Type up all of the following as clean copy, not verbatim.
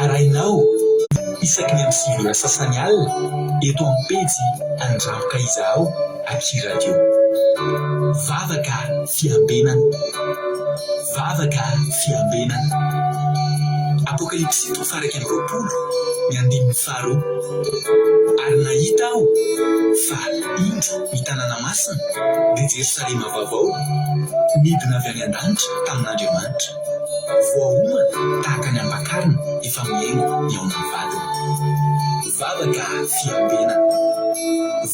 Arahinao isaky ny amin'ny 9 ora sasany alina eto amin'ny pejy Andramboka Izahao aty Radio. Vavaka fiambenana. Vavaka fiambenana. Apokalypsy toko faha 21, ny andininy faharoa. Ary nahita aho fa indro ny tanàna masina, dia Jerosalema vaovao, nidina avy any an-danitra tamin'Andriamanitra. Voaomana tahaka ny ampakarina efa mihaingo hihaona amin'ny vadiny. Vavaka fiambenana.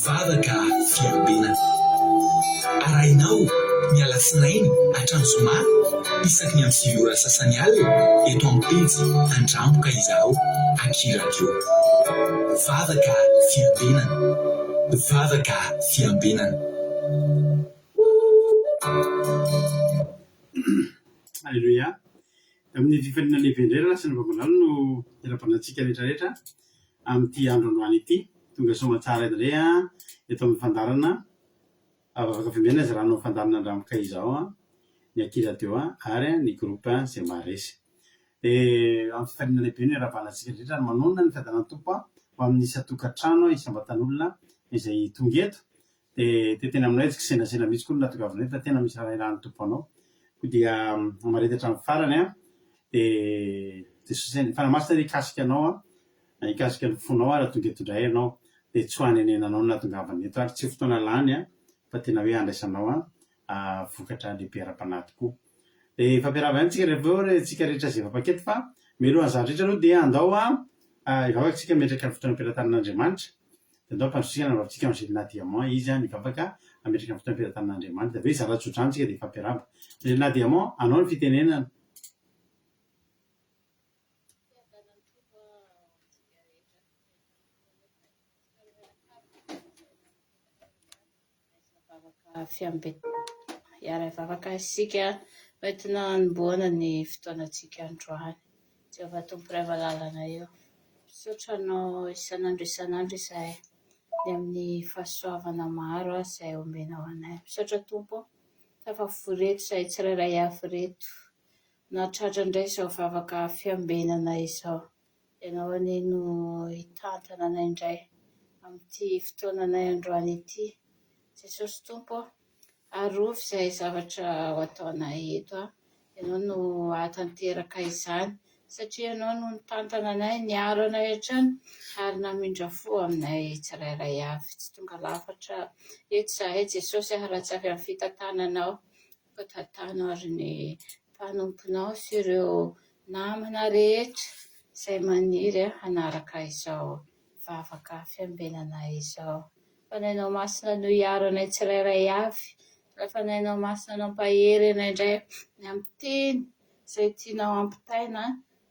Vavaka fiambenana. Arahinao ny alatsinainy hatramin'ny zoma isaky ny amin'ny 9 ora sasany alina eto amin'ny pejy Andramboka Izahao aky Radio. Vavaka fiambenana. Vavaka fiambenana. Aleloia. Amin'ny fifaliana lehibe indray ry Lasy Ravamalala no iarahabana antsika rehetra rehetra amin'ity andro androany ity. Tonga soa aman-tsara indray eto amin'ny fandaharana Vavaka Fiambenana izay raha fandaharana Andramboka izao ny Aky Radio ary ny groupe izay maharesy. Dia amin'ny fifaliana lehibe no iarahabana antsika rehetra ary manonona ny fiadanan'ny Tompo ho amin'ny isan-tokantrano, isam-batan'olona izay tonga eto. Dia te tena aminay izy kisendrasendra mihitsy koa no nahatongavana eto fa tena misy raha iarahan'ny Tompo anao. Koa dia mahareta hatramin'ny farany an, dia Jesosy ny Fanahy Masina anie hikasika anao an, hikasika ny fonao ary hahatonga eto indray ianao. Dia tsy ho hanenenanao ny nahatongavana eto ary tsy ho fotoana lany an, fa tena hoe handraisanao an vokatra lehibe ara-panahy tokoa. Dia hifampiarahaba ihany tsika rehefa avy eo tsika rehetra izay efa mpaketo fa mialohan'izany rehetra aloha dia andao an hivavaka tsika hametraka ny fotoana am-pelatanan'Andriamanitra. Dia andao hampandrosotsika ny anabavintsika Angelina Diamant izy an hivavaka hametraka ny fotoana am-pelatanan'Andriamanitra. Dia avy eo hizara tsodrano tsika dia hifampiarahaba. Angelina Diamant, anao ny fitenenana. Fiadanan'ny Tompo ho antsika rehetra. Vavaka fiambenana. Hiara-hivavaka isika ho entina hanombohana ny fotoanantsika androany. Jehovah Tompo Ray malalana eo. Misaotra Anao isan'andro isan'andro izahay ny amin'ny fahasoavana maro izay omenao anay. Misaotra Tompo tafavory eto izahay tsirairay avy ireto. Nahatratra indray izao vavaka fiambenana izao. Ianao anie no hitantana anay indray amin'ity fotoananay androany ity. Jesosy Tompo ô, arovy izay zavatra ho ataonay eto a. Ianao no hahatanteraka izany satria Ianao no nitantana anay, niaro anay hatrany ary namindra fo aminay tsirairay avy. Tsy tonga lafatra eto izahay Jesosy raha tsy avy amin'ny fitantananao. Koa tantano ary ny mpanomponao sy ireo namana rehetra izay maniry hanaraka izao vavaka fiambenana izao. Fanahinao Masina no hiaro anay tsirairay avy. Ilay Fanahinao Masina no hampahery anay indray ny amin'ny teny izay tianao hampitaina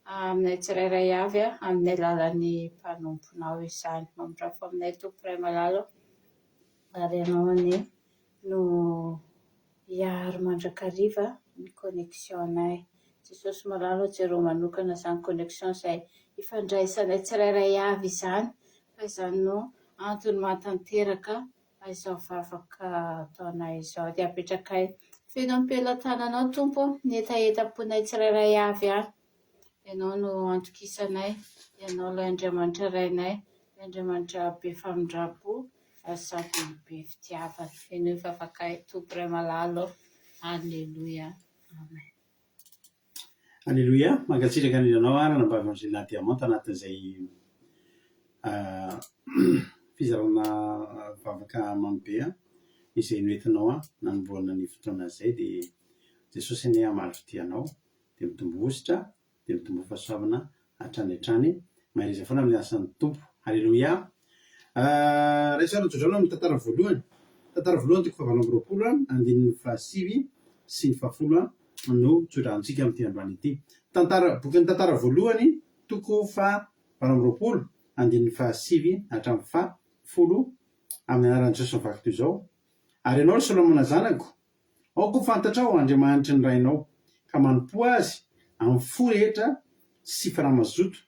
aminay tsirairay avy amin'ny alalan'ny mpanomponao izany. Mamindrafo aminay Tompo Ray malala ô, ary Ianao anie no hiaro mandrakariva ny connexion-nay. Jesosy malala ô jereo manokana izany connexion izay ifandraisanay tsirairay avy izany fa izany no antony mahatanteraka izao vavaka ataonay izao. Dia apetrakay feno am-pelatananao Tompo ô ny hetahetam-ponay tsirairay avy any. Ianao no antokisanay, Ianao ilay Andriamanitra Rainay, ilay Andriamanitra be famindram-po ary sady be fitiavana. Henoy vavakay Tompo Ray malala ô. Aleloia. Amen. Aleloia, mankasitraka indrindra anao ary anabavy Angelina Diamant anatin'izay fizarana vavaka mamy be izay noentinao nanombohana ny fotoana izay dia Jesosy anie hamaly fitia anao dia mitomboa hosotra, dia mitomboa fahasoavana hatrany hatrany. Mahereza foana amin'ny asan'ny Tompo. Haleloia! Raiso ary ny tsodrano amin'ny tantara voalohany. Tantara voalohany toko fahavalo amby 20, andininy fahasivy sy ny fahafolo no tsodranontsika amin'ity androany ity. Tantara, bokin'ny tantara voalohany, toko fahavalo amby 20, andininy fahasivy hatramin'ny fahafolo, amin'ny anaran'i Jesosy mivaky toy izao, Ary ianao ry Solomona zanako, Aoka ho fantatrao Andriamanitry ny rainao, ka manompoa Azy amin'ny fo rehetra sy fanahy mazoto.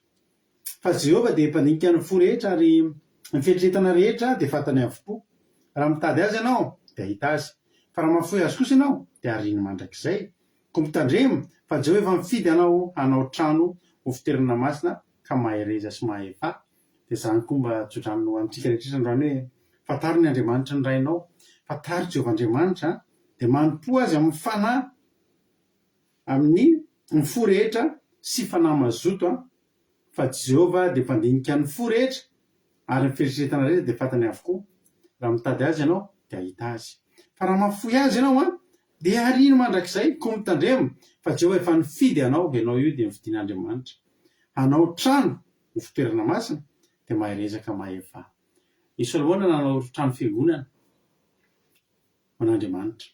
Fa Jehovah dia mpandinika ny fo rehetra ary ny fieritreretana rehetra dia fantany avokoa. Raha mitady Azy ianao, dia hahita Azy, fa raha mahafoy Azy kosa ianao, dia hariany mandrakizay. Koa mitandrema, fa Jehovah efa nifidy anao hanao trano. ho fitoerana masina ka mahereza sy mahefà. Dia izany koa mba tsodrano ho antsika rehetra androany hoe fantaro ny Andriamanitry ny rainao, fantaro Jehovah Andriamanitra dia manompoa Azy amin'ny fanahy, amin'ny ny fo rehetra sy fanahy mazoto fa Jehovah dia mpandinika ny fo rehetra ary ny fieritreretana rehetra dia fantany avokoa. Raha mitady Azy ianao dia hahita Azy. Fa raha mahafoy Azy ianao dia hariany mandrakizay. Koa mitandrema fa Jehovah efa nifidy anao, ianao io dia nofidin'Andriamanitra hanao trano ho fitoerana masina, dia mahereza ka mahefà. I Solomona nanao trano fiangonana ho an'Andriamanitra.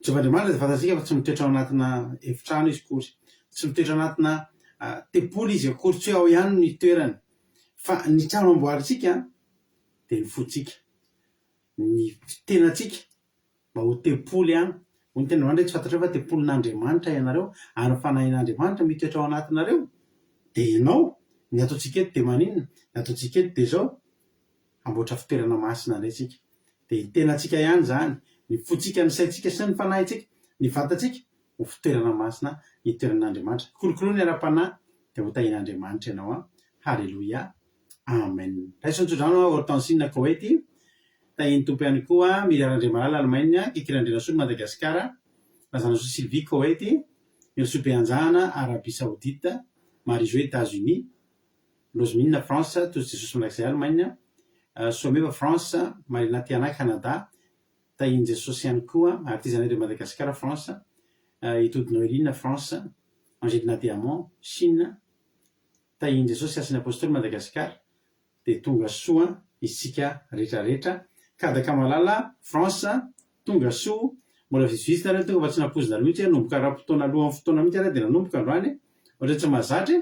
Jehovah Andriamanitra dia fantatsika fa tsy mitoetra ao anatina efitrano izy akory. Tsy mitoetra anatina tempoly izy akory, tsy hoe ao ihany no itoerany. Fa ny trano amboarintsika dia ny fontsika, ny tenantsika mba ho tempoly an. Hoy ny tenin'Andriamanitra hoe tsy fantatrareo fa tempolin'Andriamanitra ianareo ary ny fanahin'Andriamanitra mitoetra ao anatinareo. Dia ianao, ny ataontsika eto dia maninona? Ny ataontsika eto dia izao, hamboatra fitoerana masina indray isika. Dia ny tenantsika ihany izany, ny fontsika, ny saintsika sy ny fanahintsika, ny vatantsika, ho fitoerana masina hitoeran'Andriamanitra. Kolokoloy ny ara-panahy dia ho tahian'Andriamanitra ianao an. Haleloia. Amen. Raiso ny tsodrano aho Hortensine Koety. Tahian'ny Tompo ihany koa Miriam Randriamalala Allemagne, Kiki Randrianasolo Madagasikara, Razanasoa Sylvie Koety, Mirisoa Beanjahana Arabie Saoudite, Marie Jo Etats Unis, Lozmine France, Tojo Jesosy Mandrakizay Allemagne, Soameva France, Marina Tiana Canada, Tahian'i Jesosy ihany koa Artisanat de Madagascar France, Itody Noeline France, Angelina Diamant Chine, Tahian'i Jesosy Hasin'ny Apostoly Madagascar dia tonga soa isika rehetra rehetra Kadaka Malala France tonga soa mbola vitsivitsy nareo tonga fa tsy nampoizinareo mihitsy hoe hanomboka ara-potoana alohan'ny fotoana mihitsy ary dia nanomboka androany e! Ohatran'ny tsy mahazatra e!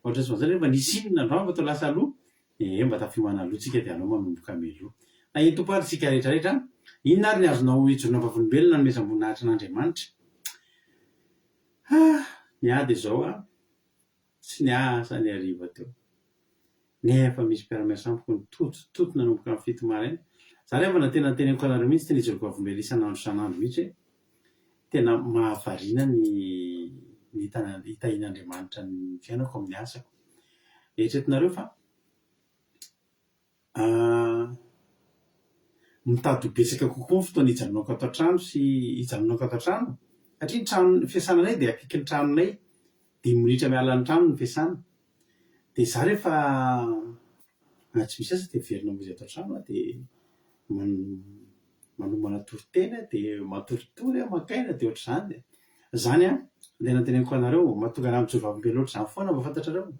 Ohatran'ny tsy mahazatra nefa nisy inona androany fa toa lasa aloha ee mba tafiomana aloha tsika dia aleo manomboka mialoha Tahian'ny Tompo ary isika rehetra rehetra Inona ary ny azonao ijoroana vavolombelona hanomezam-boninahitra an'Andriamanitra? Ah! Ny ahy dia izao ah! Tsy niasa ny hariva teo. Nefa misy mpiara-miasa amiko nitotototo nanomboka amin'ny fito maraina. Za ry havana tena teneniko anareo mihitsy, tena ijoroako vavolombelona isan'andro isan'andro mihitsy hoe tena mahavariana ny ny hitahian'Andriamanitra ny fiainako amin'ny asako. Eritreretinareo fa Mitady ho betsaka kokoa ny fotoana hijanonako ato an-trano sy hijanonako ato an-trano satria ny trano ny fiasananay dia akaikin'ny tranonay, dimy minitra miala ny trano ny fiasana. Dia izaho rehefa tsy misy asa dia miverina mody ato an-trano aho dia manomana toriteny aho dia matoritory aho maka aina dia ohatr'izany. Izany an, ilay nanteneniko anareo, mahatonga anah mijoro vavolombelona ohatr'izany foana mba fantatrareo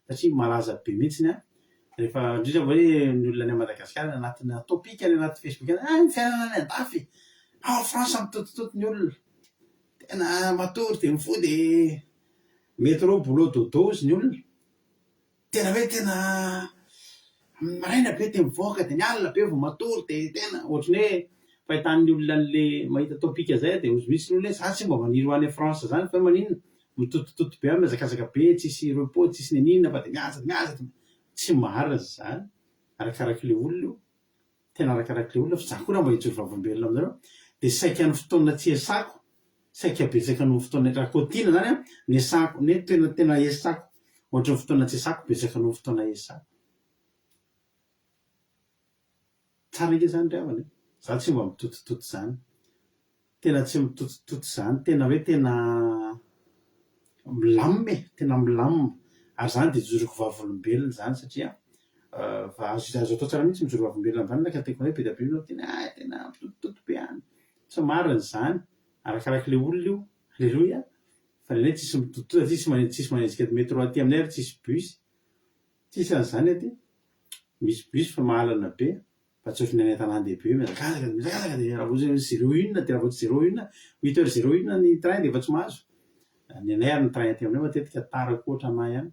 satria malaza be mihitsiny an. Rehefa indrindra hoe ny olona any Madagasikara any anatina topic any anaty Facebook any, ah ny fiainana any andafy, ao France mitotototo ny olona, tena matory dia mifoha dia métro boulot dodo hozy ny olona, tena hoe tena maraina be dia mivoaka dia ny alina be vao matory dia tena ohatran'ny hoe fahitan'ny olona an'le mahita topic zay dia hozy mihitsy ny olona hoe za tsy mba maniry ho any France zany fa hoe maninona? Mitotototo be any, mihazakazaka be, tsisy repos, tsisy n'inon'inona fa dia miasa dia miasa dia tsy marina izany, arakarak'ilay olona io, tena arakarak'ilay olona, fa za koa raha mba hijoro vavolombelona aminareo dia saika ny fotoana tsy iasako, saika betsaka noho ny fotoana, raha kaotiana izany an, ny iasako, ny hoe tena tena iasako, ohatran'ny fotoana tsy iasako betsaka noho ny fotoana iasako. Tsara ange izany ry havana e! Za tsy mba mitotototo izany. Tena tsy mitotototo izany, tena hoe tena milamina e, tena milamina. Ary izany dia ijoroako vavolombelona izany satria azo azo atao tsara mihitsy mijoro vavolombelona amin'izany ka tena hoe be dia be ny olona miteny hoe hay tena mitotototo be any. Tsy marina izany, arakarak'ilay olona io, aleloia! Fa ny anay tsisy mitotototo aty, tsisy manenjika métro aty aminay ary tsisy bus, tsisy an'izany aty. Misy bus fa mahalana be fa tsy ohatran'ny any an-tanàn-dehibe hoe mihazakazaka dia mihazakazaka dia raha vao zéro une dia raha vao tsy zéro une, huit heures zéro une ny train dia efa tsy mahazo. Ny anay ary ny train aty aminay matetika tara koa ohatran'ahy ihany.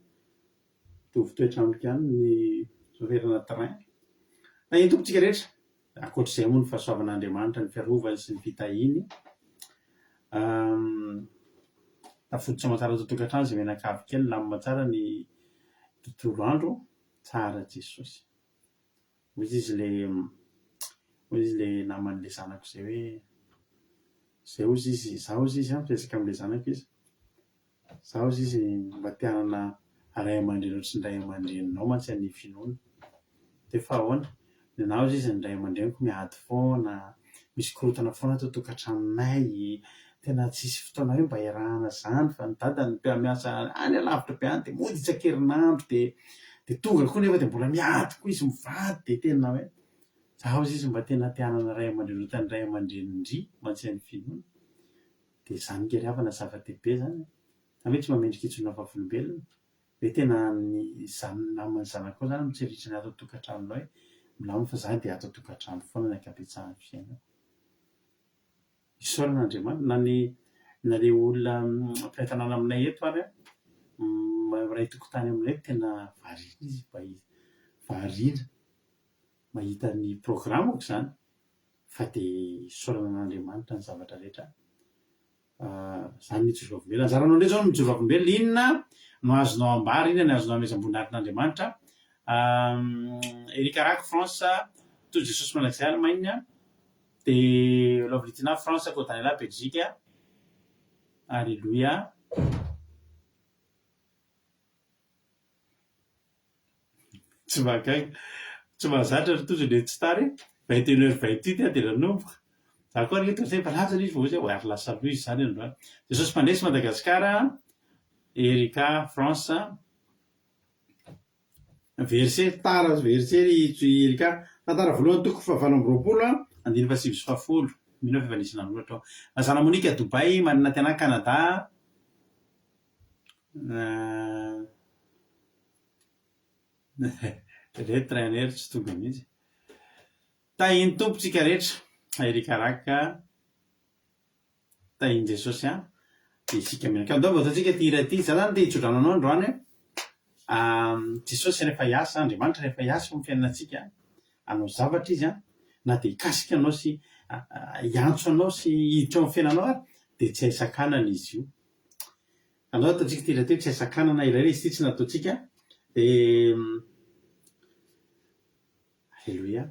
Mitovy toetra amiko ihany ny chauffeur-na train. Na eny tompontsika rehetra, ankoatr'izay moa ny fahasoavan'Andriamanitra, ny fiarovany sy ny fitahiany. Tafody soamantsara ato an-tokantrano izay mianakavy kely, milamina tsara ny tontolo andro. Tsara Jesosy. Hoy izy le hoy izy le naman'le zanako zay hoe zay hozy izy, za hozy izy an, miresaka am'le zanako izy. Za hozy izy mba te hanana ray aman-dreny ohatry ny ray aman-dreninao mantsy any finoana. Dia fa ahoana? Ny anah hozy izy ny ray aman-dreniko miady foana, misy korontana foana ato an-tokantranonay, tena tsisy fotoana hoe mba iarahana izany fa ny dadany mpiara-miasa any alavitra be any dia mody isan-kerinandro dia dia tonga koa nefa dia mbola miady koa izy mivady dia tena hoe za hozy izy mba tena te hanana ray aman-dreny ohatran'ny ray aman-drenin-dry mantsy any finoana. Dia izany nge ry havana zava-dehibe izany e! Izany hoe tsy maha-mendrika hijoroana vavolombelona. Hoe tena ny naman'ny zanakao izany mitsirihitra ny ato an-tokantranonao hoe milamina fa za dia ato an-tokantrano foana ny ankabetsahan'ny fiainako. Isaorana Andriamanitra na ny na le olona mpiray tanàna aminay eto ary an, miray tokotany aminay eto tena variana izy variana mahita ny programako izany fa dia isaorana an'Andriamanitra ny zavatra rehetra. Izany ny mijoro vavolombelona. Anjaranao indray izao ny mijoro vavolombelona. Inona no azonao ambara, inona no azonao amezam-boninahitra an'Andriamanitra? Eric Arako, France, Tojo Jesosy Mandrakizay, Allemagne, dia Love Litina, France, Côte Daniela, Belgique. Alléluia. Tsy mahagaga. Tsy mahazatra ry Tojo ilay tsy tara e. 21 heures 28 aho dia nanomboka. Za koa anie tonga efa lasa ilay izy vao hoy aho ary lasa aloha izy izany androany. Jesosy Mpandresy Madagasikara, Erika France. Verset, tara verset ry Erika. Tantara voalohany toko fahavalo amby roapolo andininy fahasivy sy fahafolo. Mino aho fa efa nisy nanoratra ao. Razana Monica Dubaï, Marina Tena Canada. Re trainer tsy tonga mihitsy. Tahin'ny Tompo tsika rehetra. Eric Araka. Tahin'i Jesosy an. Dia isika mianaka. Andao mba ataontsika ity hira ity. Za zany te hitsodrano anao androany hoe Jesosy rehefa hiasa, Andriamanitra rehefa hiasa eo amin'ny fiainantsika, hanao zavatra izy an, na dia hikasika anao sy hiantso anao sy hiditra ao amin'ny fiainanao ary dia tsy hay sakanana izy io. Andao ataontsika ity hira ity hoe tsy hay sakanana ilay izy ity tsy nataontsika dia Aleloia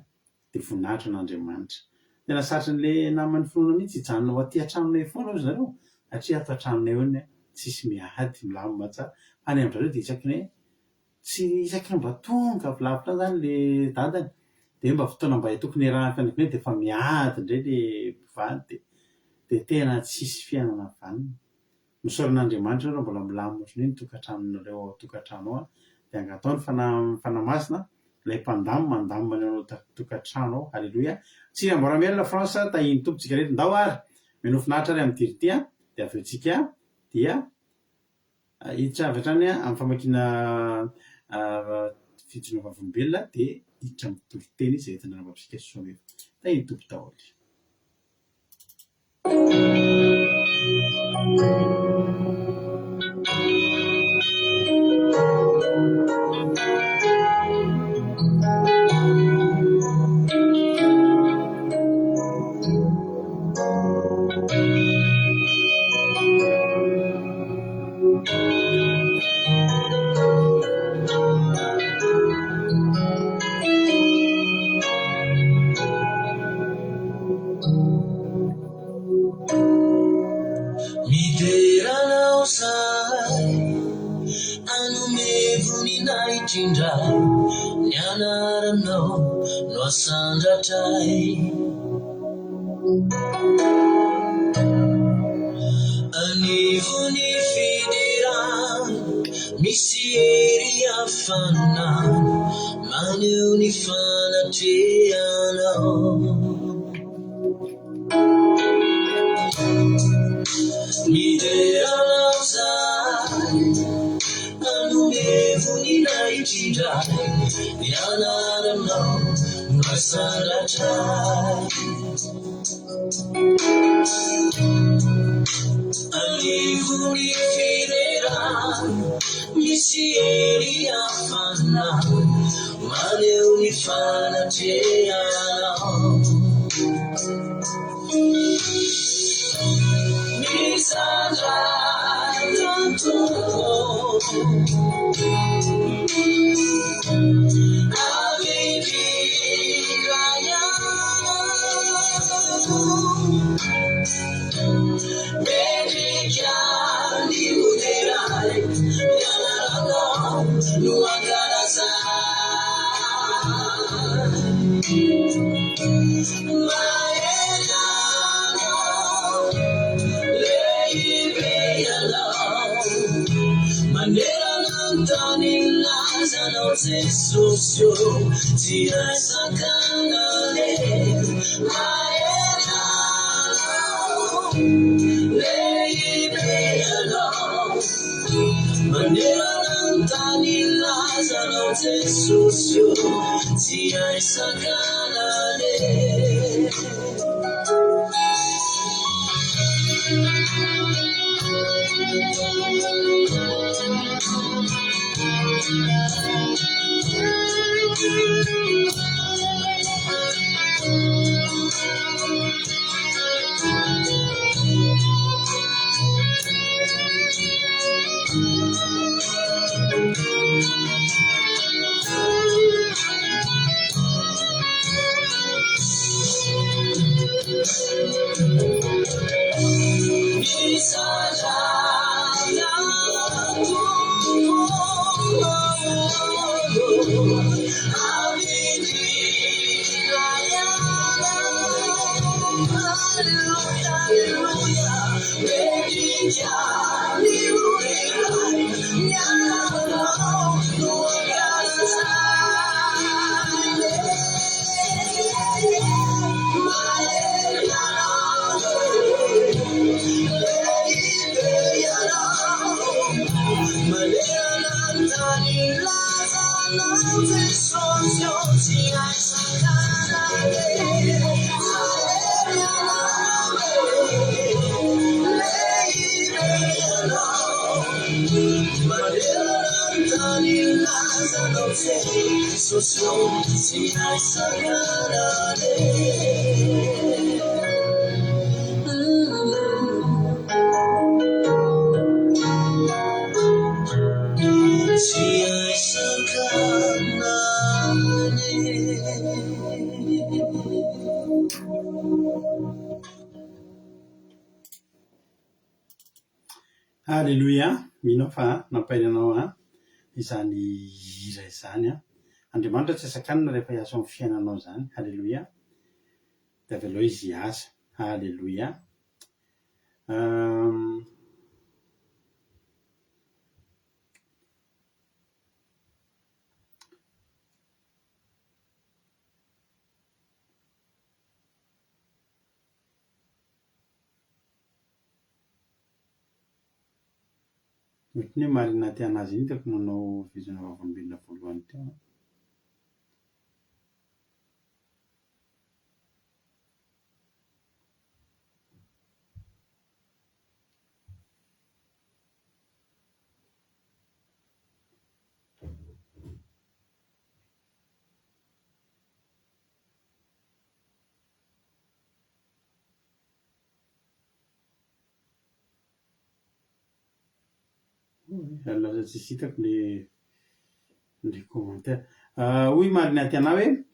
dia voninahitra an'Andriamanitra. Tena satrin'ilay naman'ny finoana mihitsy hijanona ho aty an-tranonay foana hozy nareo satria ato an-tranonay hono tsisy miady, milamina tsara. Fa any amin-dry zareo dia isaky ny hoe tsy isaky ny mba tonga avy lavitra any izany ilay dadany dia hoe mba fotoana mba tokony hiarahan'ny fianakaviana dia efa miady indray ilay mpivady dia tena tsisy fiainana vanona. Misaora an'Andriamanitra ianao raha mbola milamina ohatran'io ny tokantranonareo ao an-tokantrano ao dia angataho ny Fanahy Fanahy Masina ilay mpandamina mandamina ny ao an-tokantrano ao. Aleloia. Tsira Amboaramelona France tahian'ny Tompo tsika rehetra. Ndao ary mino finaritra ary amin'ity ity an dia avy eo tsika dia hiditra avy hatrany amin'ny famakiana fijoroana vavolombelona dia hiditra amin'ny toriteny izay entina anambampitsika soa anefa. Tahian'ny Tompo daholo. Midera anao zahay, hanome voninahitra indray, ny anaranao no asandratray. Anivon'ny fiderana, misy hery hafanana, maneho ny fanatrehanao. Midera anao zahay, hanome voninahitra indray, ny anaranao no asandratray. Anivon'ny fiderana, misy hery hafana, maneho ny fanatrehanao. Misandratra Tompo, avy indrindra ianao. Mendrika ny ho deraina. no ankalazana. Mahery Ianao, lehibe Ianao, manerana ny tany lazanao Jesosy ô, tsy hay sakanana e. Mahery Ianao, lehibe Ianao, manerana ny tany lazanao Jesosy ô, tsy hay sakanana e. Aleloia, mino aho fa nampahery anao an izany hira izany an. Andriamanitra tsy sakanina rehefa hiasa ao amin'ny fiainanao izany. Aleloia. Dia avelao izy hiasa. Aleloia. Ohatran'ny hoe Marina Tiana azy iny hitako nanao vizana vavolombelona voalohany teo an. Lasa tsisy hitako le le commentaire. Hoy i Marina Tiana hoe,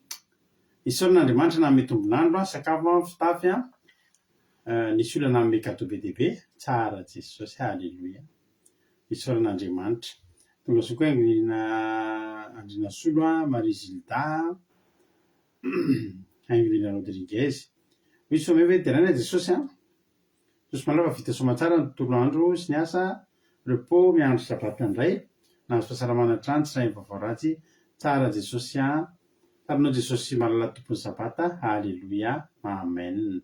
Isaorana Andriamanitra nanome tombon'andro an, sakafo an, fitafy an, nisy olona nanome cadeau be dia be, tsara Jesosy, haleloia. Isaorana Andriamanitra. Tonga soa koa Haingonirina Andrianasolo an, Marie Gilda an, Haingonirina Rodriguez. Hoy Sommet hoe, Deraina Jesosy an. Jesosy Malala fa vita soamatsara ny tontolo andro sy ny asa, repos, miandry sabata indray, nahazo fahasalamana hatrany, tsy naheno vaovao ratsy, tsara Jesosy an, tsara anao Jesosy Malala Tompon'ny sabata, Aleloia, Amen.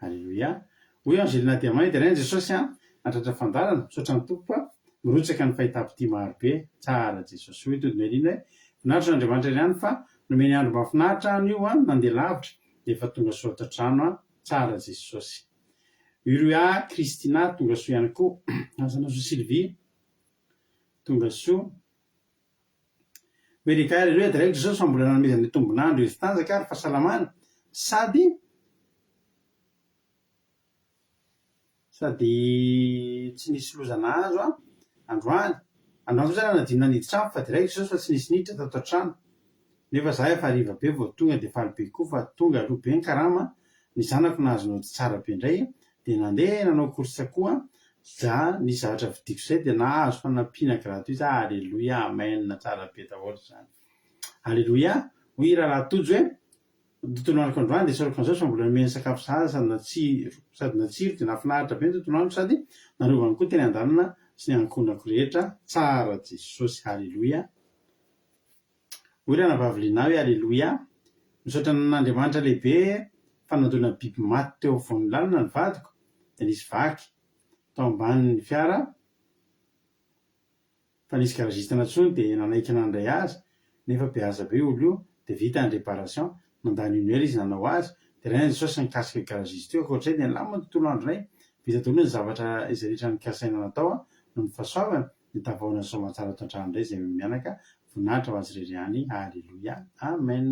Aleloia. Hoy Angelina Diamant, deraina Jesosy an, nahatratra fandaharana, misaotra ny Tompo fa mirotsaka ny fahitam-pitia maro be, tsara Jesosy. Hoy Tody Merina hoe, voninahitry Andriamanitra ihany fa nomeny andro mahafinaritra aho anio an, nandeha lavitra, dia efa tonga soa ato an-trano an, tsara Jesosy. Urua Christina tonga soa ihany koa. Azanasoa Sylvie tonga soa. Hoy Ricard, Aleloia, deraiko Jesosy fa mbola nanomezany ny tombon'andro hery tanjaka ary fahasalamana sady Sady tsy nisy loza nahazo aho androany. Androany kosa aho nanadino nanidy trano fa diraiko Jesosy fa tsy nisy niditra tato an-trano. Nefa za efa hariva be vao tonga dia faly be koa fa tonga aloha be ny karama, ny zanako nahazo naoty tsara be indray dia nandeha nanao course koa. Za nisy zavatra vidiko zay dia nahazo fanampiana gratuit za Aleloia Amen tsara be daholo zany Aleloia hoy rahalahy Tojo hoe ny tontolo androko androany dia isaorako an'izao fa mbola nomeny sakafo sahaza sady natsiro sady natsiro dia nahafinaritra be ny tontolo andro sady narovany koa teny an-dalana sy ny ankohonako rehetra tsara Jesosy Aleloia Hoy Ranabavy Lina hoe, Aleloia! Misaotra an'Andriamanitra lehibe fa nandona biby maty teo afovoan'ny lalana ny vadiko, dia nisy vaky tao ambanin'ny fiara fa nisy garagiste nantsoiny dia nanaiky nandray azy nefa be asa be io olona io dia vita ny réparation, nandany une heure izy nanao azy, dia rainy Jesosy nikasika io garagiste io, ankoatr'izay dia nilamina ny tontolo andronay, vita daholo ny zavatra izay rehetra nikasaina natao noho ny fahasoavany, Ny tavaona soamatsara ato antrano indray izay mianaka voninahitra ho azy irery ihany Aleloia Amen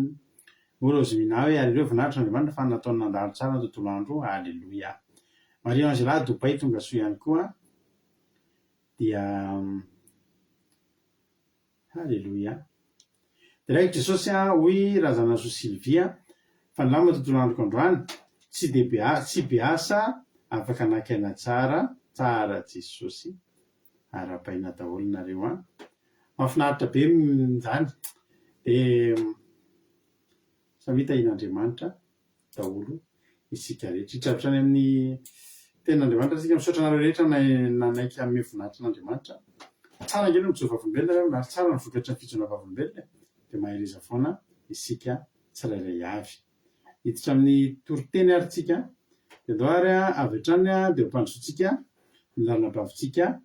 Hoy Rosemina hoe Aleloia voninahitra Andriamanitra fa nataony nandalo tsara ny tontolo andro Aleloia Marie Angela Dubai tonga soa ihany koa dia Aleloia Deraiko Jesosy a hoy Razanasoa Sylvia fa nilamina tontolo androko androany tsy de be tsy be asa afaka naka aina tsara tsara Jesosy arahabaina daholo nareo an mahafinaritra be zany de samia tahian'Andriamanitra daholo isika rehetra. Hiditra avy hatrany amin'ny tenin'Andriamanitra isika. Misaotra anareo rehetra nanaiky hanome voninahitra an'Andriamanitra. Tsara ange ny mijoro vavolombelona ry havana ary tsara ny vokatry ny fijoroana vavolombelona e. Dia mahereza foana isika tsirairay avy. Hiditra amin'ny toriteny ary tsika. Dia andao ary avy hatrany dia ho ampandrosoantsika ny lalana-bavintsika.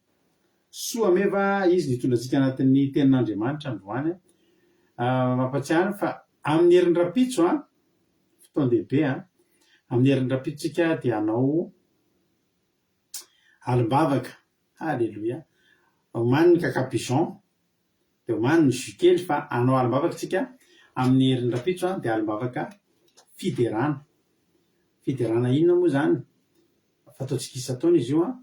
Soa meva izy nitondra antsika anatin'ny tenin'Andriamanitra androany. Mampatsiahy fa amin'ny herin'ny rahampitso an, fotoan-dehibe an, amin'ny herin'ny rahampitso tsika dia hanao alim-bavaka, haleloia, omany ny caca pigeon, dia omany ny jus kely fa hanao alim-bavaka tsika amin'ny herin'ny rahampitso an, dia alim-bavaka fiderana, fiderana inona moa izany? Fataontsika isan-taona izy io an,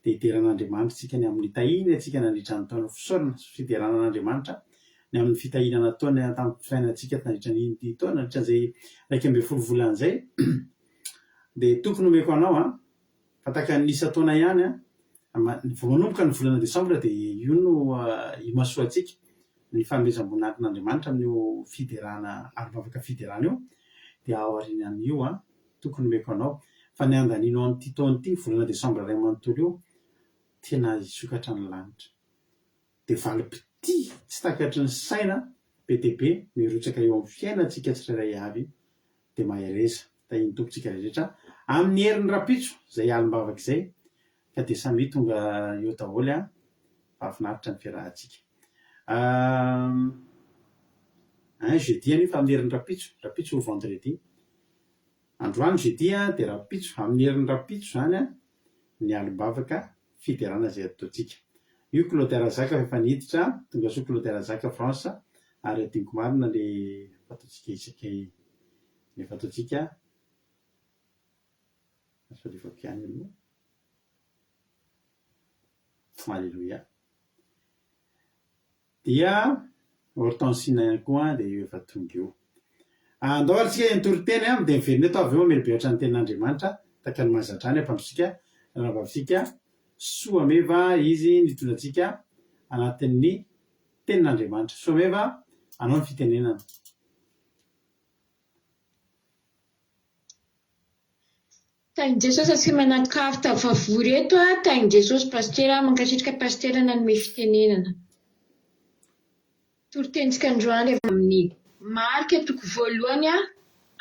dia hidera an'Andriamanitra isika ny amin'ny nitahiany antsika nandritra ny taona. Fisaorana sy fiderana an'Andriamanitra ny amin'ny fitahiana nataony tamin'ny fiainantsika nandritra ny taona, nandritra an'izay 11 volana izay. Dia toky no omeko anao an, fa tahaka ny isan-taona ihany an, vao manomboka ny volana desambra dia io no imasoantsika ny fanomezam-boninahitr'Andriamanitra amin'io fiderana, alim-bavaka fiderana io, dia aorianan'io an, Toky nomeko anao fa ny handanianao an'ity taona ity, volana desambra iray manontolo io, tena hisokatra ny lanitra. Dia valim-pitia tsy takatry ny saina be dia be no hirotsaka eo amin'ny fiainantsika tsirairay avy. Dia mahereza, tahian'ny Tompo tsika rehetra amin'ny herin'ny rahampitso izay alim-bavaka izay ka dia samia tonga eo daholo an! Mahafinaritra ny fiarahantsika. Un jeudi anio fa amin'ny herin'ny rahampitso, rahampitso vendredi. Androany jeudi dia rahampitso, amin'ny herin'ny rahampitso izany ny alim-bavaka fiderana izay ataontsika. Io Claudia Razaka fa efa niditra, tongasoa Claudia Razaka France, ary adinoko marina le fataontsika isaky le fataontsika, asa alefako ihany aloha. Alléluia. Dia Hortensina ihany koa dia io efa tonga io. Andao ary tsika hitory teny an, dia miverina eto avy eo mamelabelatra ny tenin'Andriamanitra tahaka ny mahazatra any ampandrosotsika ranabavintsika Soameva izy nitondra antsika anatin'ny tenin'Andriamanitra. Soameva anao ny fitenenana. Tahin'i Jesosy antsika mianakavy tafavory eto a, tahin'i Jesosy Pasitera, mankasitraka Pasitera nanome fitenenana. Toritenitsika androany avy amin'ny Marka toko voalohany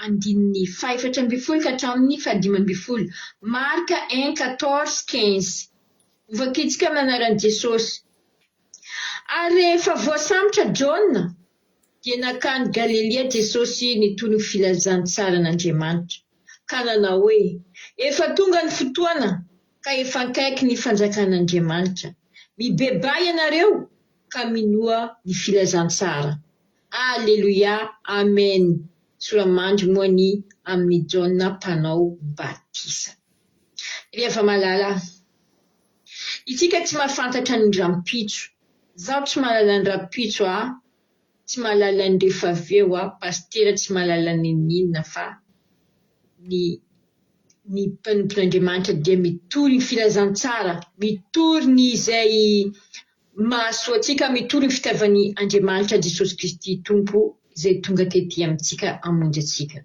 andininy faha-14 ka hatramin'ny faha-15, Marka un quatorze quinze. Hovakintsika amin'ny anaran'i Jesosy. Ary rehefa voasambotra Jaona, dia nankany Galilia Jesosy nitory ny filazantsaran'Andriamanitra, ka nanao hoe, Efa tonga ny fotoana, ka efa akaiky ny fanjakan'Andriamanitra. Mibebaha ianareo, ka minoa ny filazantsara. Aleloia, Amen. Sora-mandry moa ny amin'i Jaona Mpanao Batisa. Ry hava-malala, isika tsy mahafantatra ny rahampitso. Izaho tsy mahalala ny rahampitso a, tsy mahalala ny rehefa avy eo a, pasitera tsy mahalala n'inon'inona fa ny. Ny mpanompon'Andriamanitra dia mitory ny filazantsara, mitory ny izay mahasoa antsika, mitory ny fitiavan'i Andriamanitra Jesosy Kristy Tompo izay tonga tety amintsika hamonjy antsika.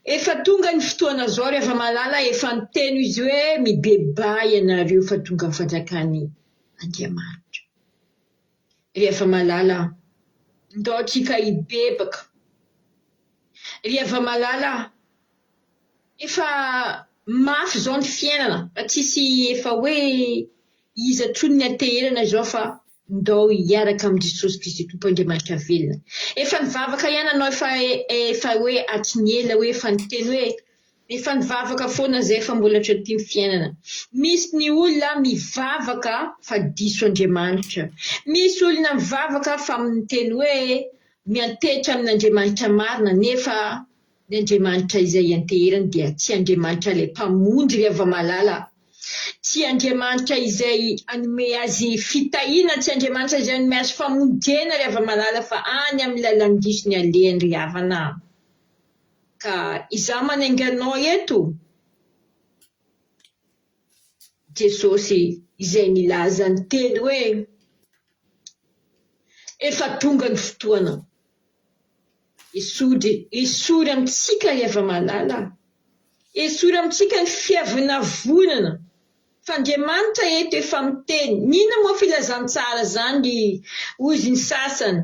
Efa tonga ny fotoana zao ry hava-malala, efa niteny izy hoe mibebaha ianareo fa tonga ny fanjakan'i Andriamanitra. Ry hava-malala, ndao tsika hibebaka. Ry hava-malala, efa mafy izao ny fiainana fa tsisy efa hoe iza tsony ny ateherana izao fa ndao hiaraka amin'i Jesosy Kristy Tompo Andriamanitra velona. Efa nivavaka ihany anao efa efa hoe hatry ny ela hoe efa niteny hoe efa nivavaka foana zay fa mbola tsy aty ny fiainana. Misy ny olona mivavaka fa diso Andriamanitra. Misy olona mivavaka fa miteny hoe miantehitra amin'Andriamanitra marina nefa Ny Andriamanitra izay ianteherany dia tsy Andriamanitra ilay Mpamonjy ry hava-malala, tsy Andriamanitra izay hanome azy fitahiana, tsy Andriamanitra izay hanome azy famonjena ry hava-malala fa any amin'ny lalan-diso ny alehany ry havana a! Ka izaho manainga anao eto, Jesosy izay nilaza niteny hoe, Efa tonga ny fotoana. Esory, esory amintsika ry hava-malala, esory amintsika ny fiavonavonana, fa Andriamanitra eto efa miteny, n'inona moa filazantsara izany hozy ny sasany,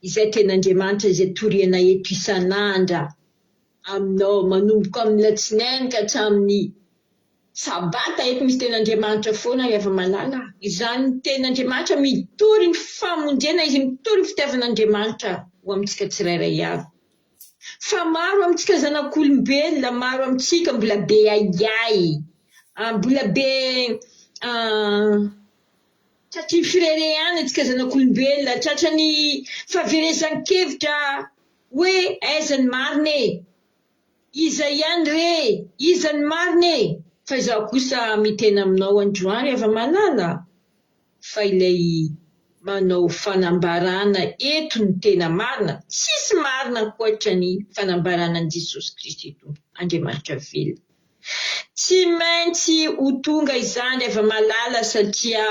izay tena Andriamanitra izay toriana eto isan'andra aminao manomboka amin'ny latsinainy ka hatramin'ny Sabata eto misy tenin'Andriamanitra foana ry hava-malala a! Izany tenin'Andriamanitra mitory ny famonjena izy mitory ny fitiavan'Andriamanitra ho amintsika tsirairay avy. Fa maro amintsika zanak'olombelona, maro amintsika mbola be ahiahy, mbola be tratry ny fireharehana antsika zanak'olombelona, tratran'ny fahaverezan-kevitra hoe aiza ny marina e! Iza ihany re e! Iza ny marina e! Fa izaho kosa miteny aminao androany hava-malala fa ilay manao fanambarana eto no tena marina, tsisy marina ankoatra ny fanambarana an'i Jesosy Kristy Tompo Andriamanitra velona. Tsy maintsy ho tonga izany hava-malala satria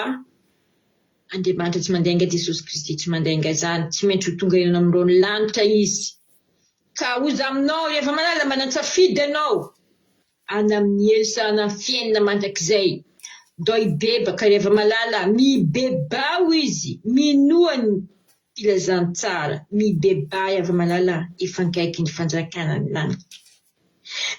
Andriamanitra tsy mandainga Jesosy Kristy tsy mandainga izany, tsy maintsy ho tonga eo amin'ireo lanitra Izy. Ka hoza aminao ry hava-malala manan-tsafidy ianao any amin'ny helo sa any amin'ny fiainana mandrakizay. Ndao hibebaka ry hava-malala, mibebaho izy, minoa ny filazantsara, mibebaha ry hava-malala, efa akaiky ny fanjakana ny lanitra.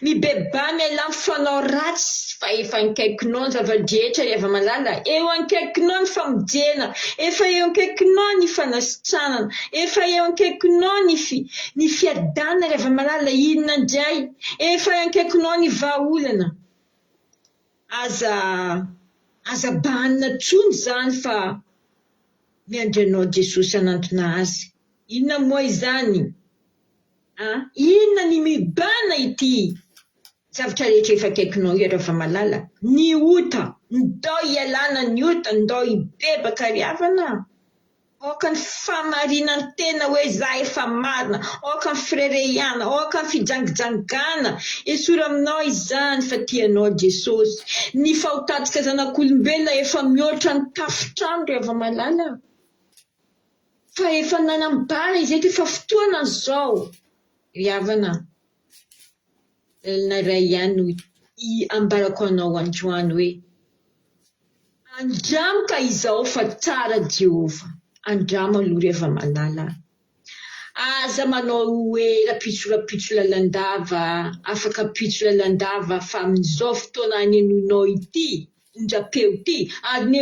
Mibebaha mialà amin'ny fanao ratsy fa efa ankaikinao ny zava-drehetra ry hava-malala, eo ankaikinao ny famonjena, efa eo ankaikinao ny fanasitranana, efa eo ankaikinao ny ny fiadanana ry hava-malala, inona indray? Efa eo ankaikinao ny vahaolana. Aza aza bahanina intsony izany fa miandry anao Jesosy hanantona azy. Inona moa izany? A! Inona ny mibana ity zavatra rehetra efa akaikinao io Ravamalala? Ny ota! Ndao hialana ny ota, ndao hibebaka ry havana a! Aoka ny famarinan-tena hoe za efa marina, aoka ny firerehana, aoka ny fijangijangana, esory aminao izany fa tia anao Jesosy. Ny fahotantsika zanak'olombelona efa mihoatra ny tafontrano ry Ravamalala a! Fa efa nanambara izy eto efa fotoana zao ry havana lalana iray ihany no ambarako anao androany hoe andramo ka izao fa tsara Jehovah andramo aloha ry hava-malala aza manao hoe rapitso rapitso lalandava afaka pitso lalandava fa amin'izao fotoana anenoinao ity onjam-peo ity ary ny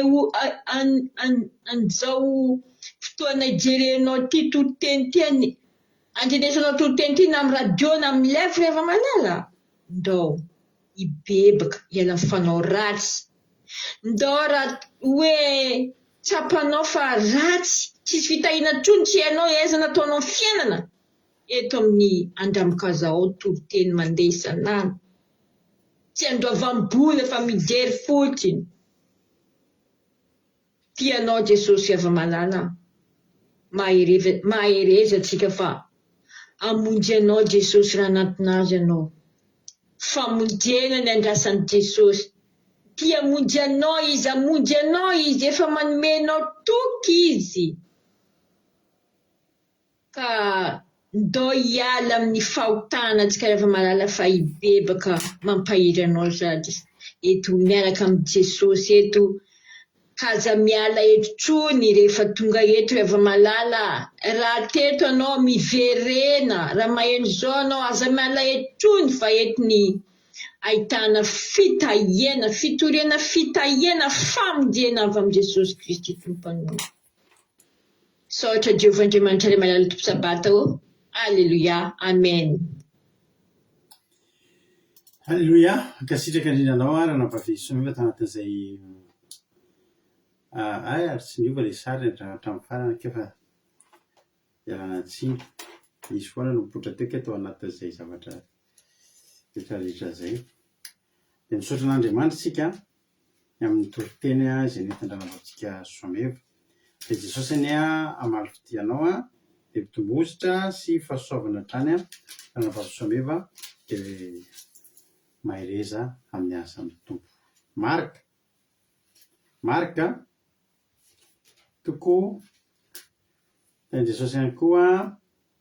an'izao fotoana ijerenao ity toriteny ity andrenesanao toriteny ity na amin'ny radio na amin'ny live ry hava-malala ndao hibebaka hiala amin'ny fanao ratsy ndao raha hoe tsapanao fa ratsy tsisy fitahiana intsony tsy hainao aiza nataonao ny fiainana eto amin'ny Andramokazao toriteny mandeha isan'andro Tsy andoavam-bola fa mijery fotsiny. Tia anao Jesosy Hava-malala. Mahereza mahereza antsika fa hamonjy anao Jesosy raha hanantona Azy ianao. Famonjena ny andrasan'i Jesosy. Tia hamonjy anao Izy, hamonjy anao Izy, efa manome anao toky Izy. Ka ndao hiala amin'ny fahotana tsika rehefa mahalala fa hibebaka mampahery anao sady eto miaraka amin'i Jesosy eto ka aza miala eto tsony rehefa tonga eto rehefa mahalala raha teto anao miverena raha maheno zao anao aza miala eto tsony fa eto ny ahitana fitahiana fitoriana fitahiana famonjena avy amin'i Jesosy Kristy Tompo anao. Misaotra Jehovah Andriamanitra Ray Malala Tompo Sabata ô! Aleloia! Amen! Aleloia! Mankasitraka indrindra anao aho Ranabavy Somiva tanatin'izay hay ary tsy niova ilay sary hatramin'ny farany akia fa ialana tsiny. Nisy foana no nipoitra teo kay tao anatin'izay zavatra rehetra rehetra izay. Dia misaotra an'Andriamanitra isika ny amin'ny toriteny izay nentin-dRanabavitsika Soameva. Dia Jesosy anie hamaly fitia anao dia mitombo-hosotra sy fahasoavana hatrany Ranabavy Soameva dia mahereza amin'ny asan'ny Tompo. Marc Marc toko Tahin'i Jesosy ihany koa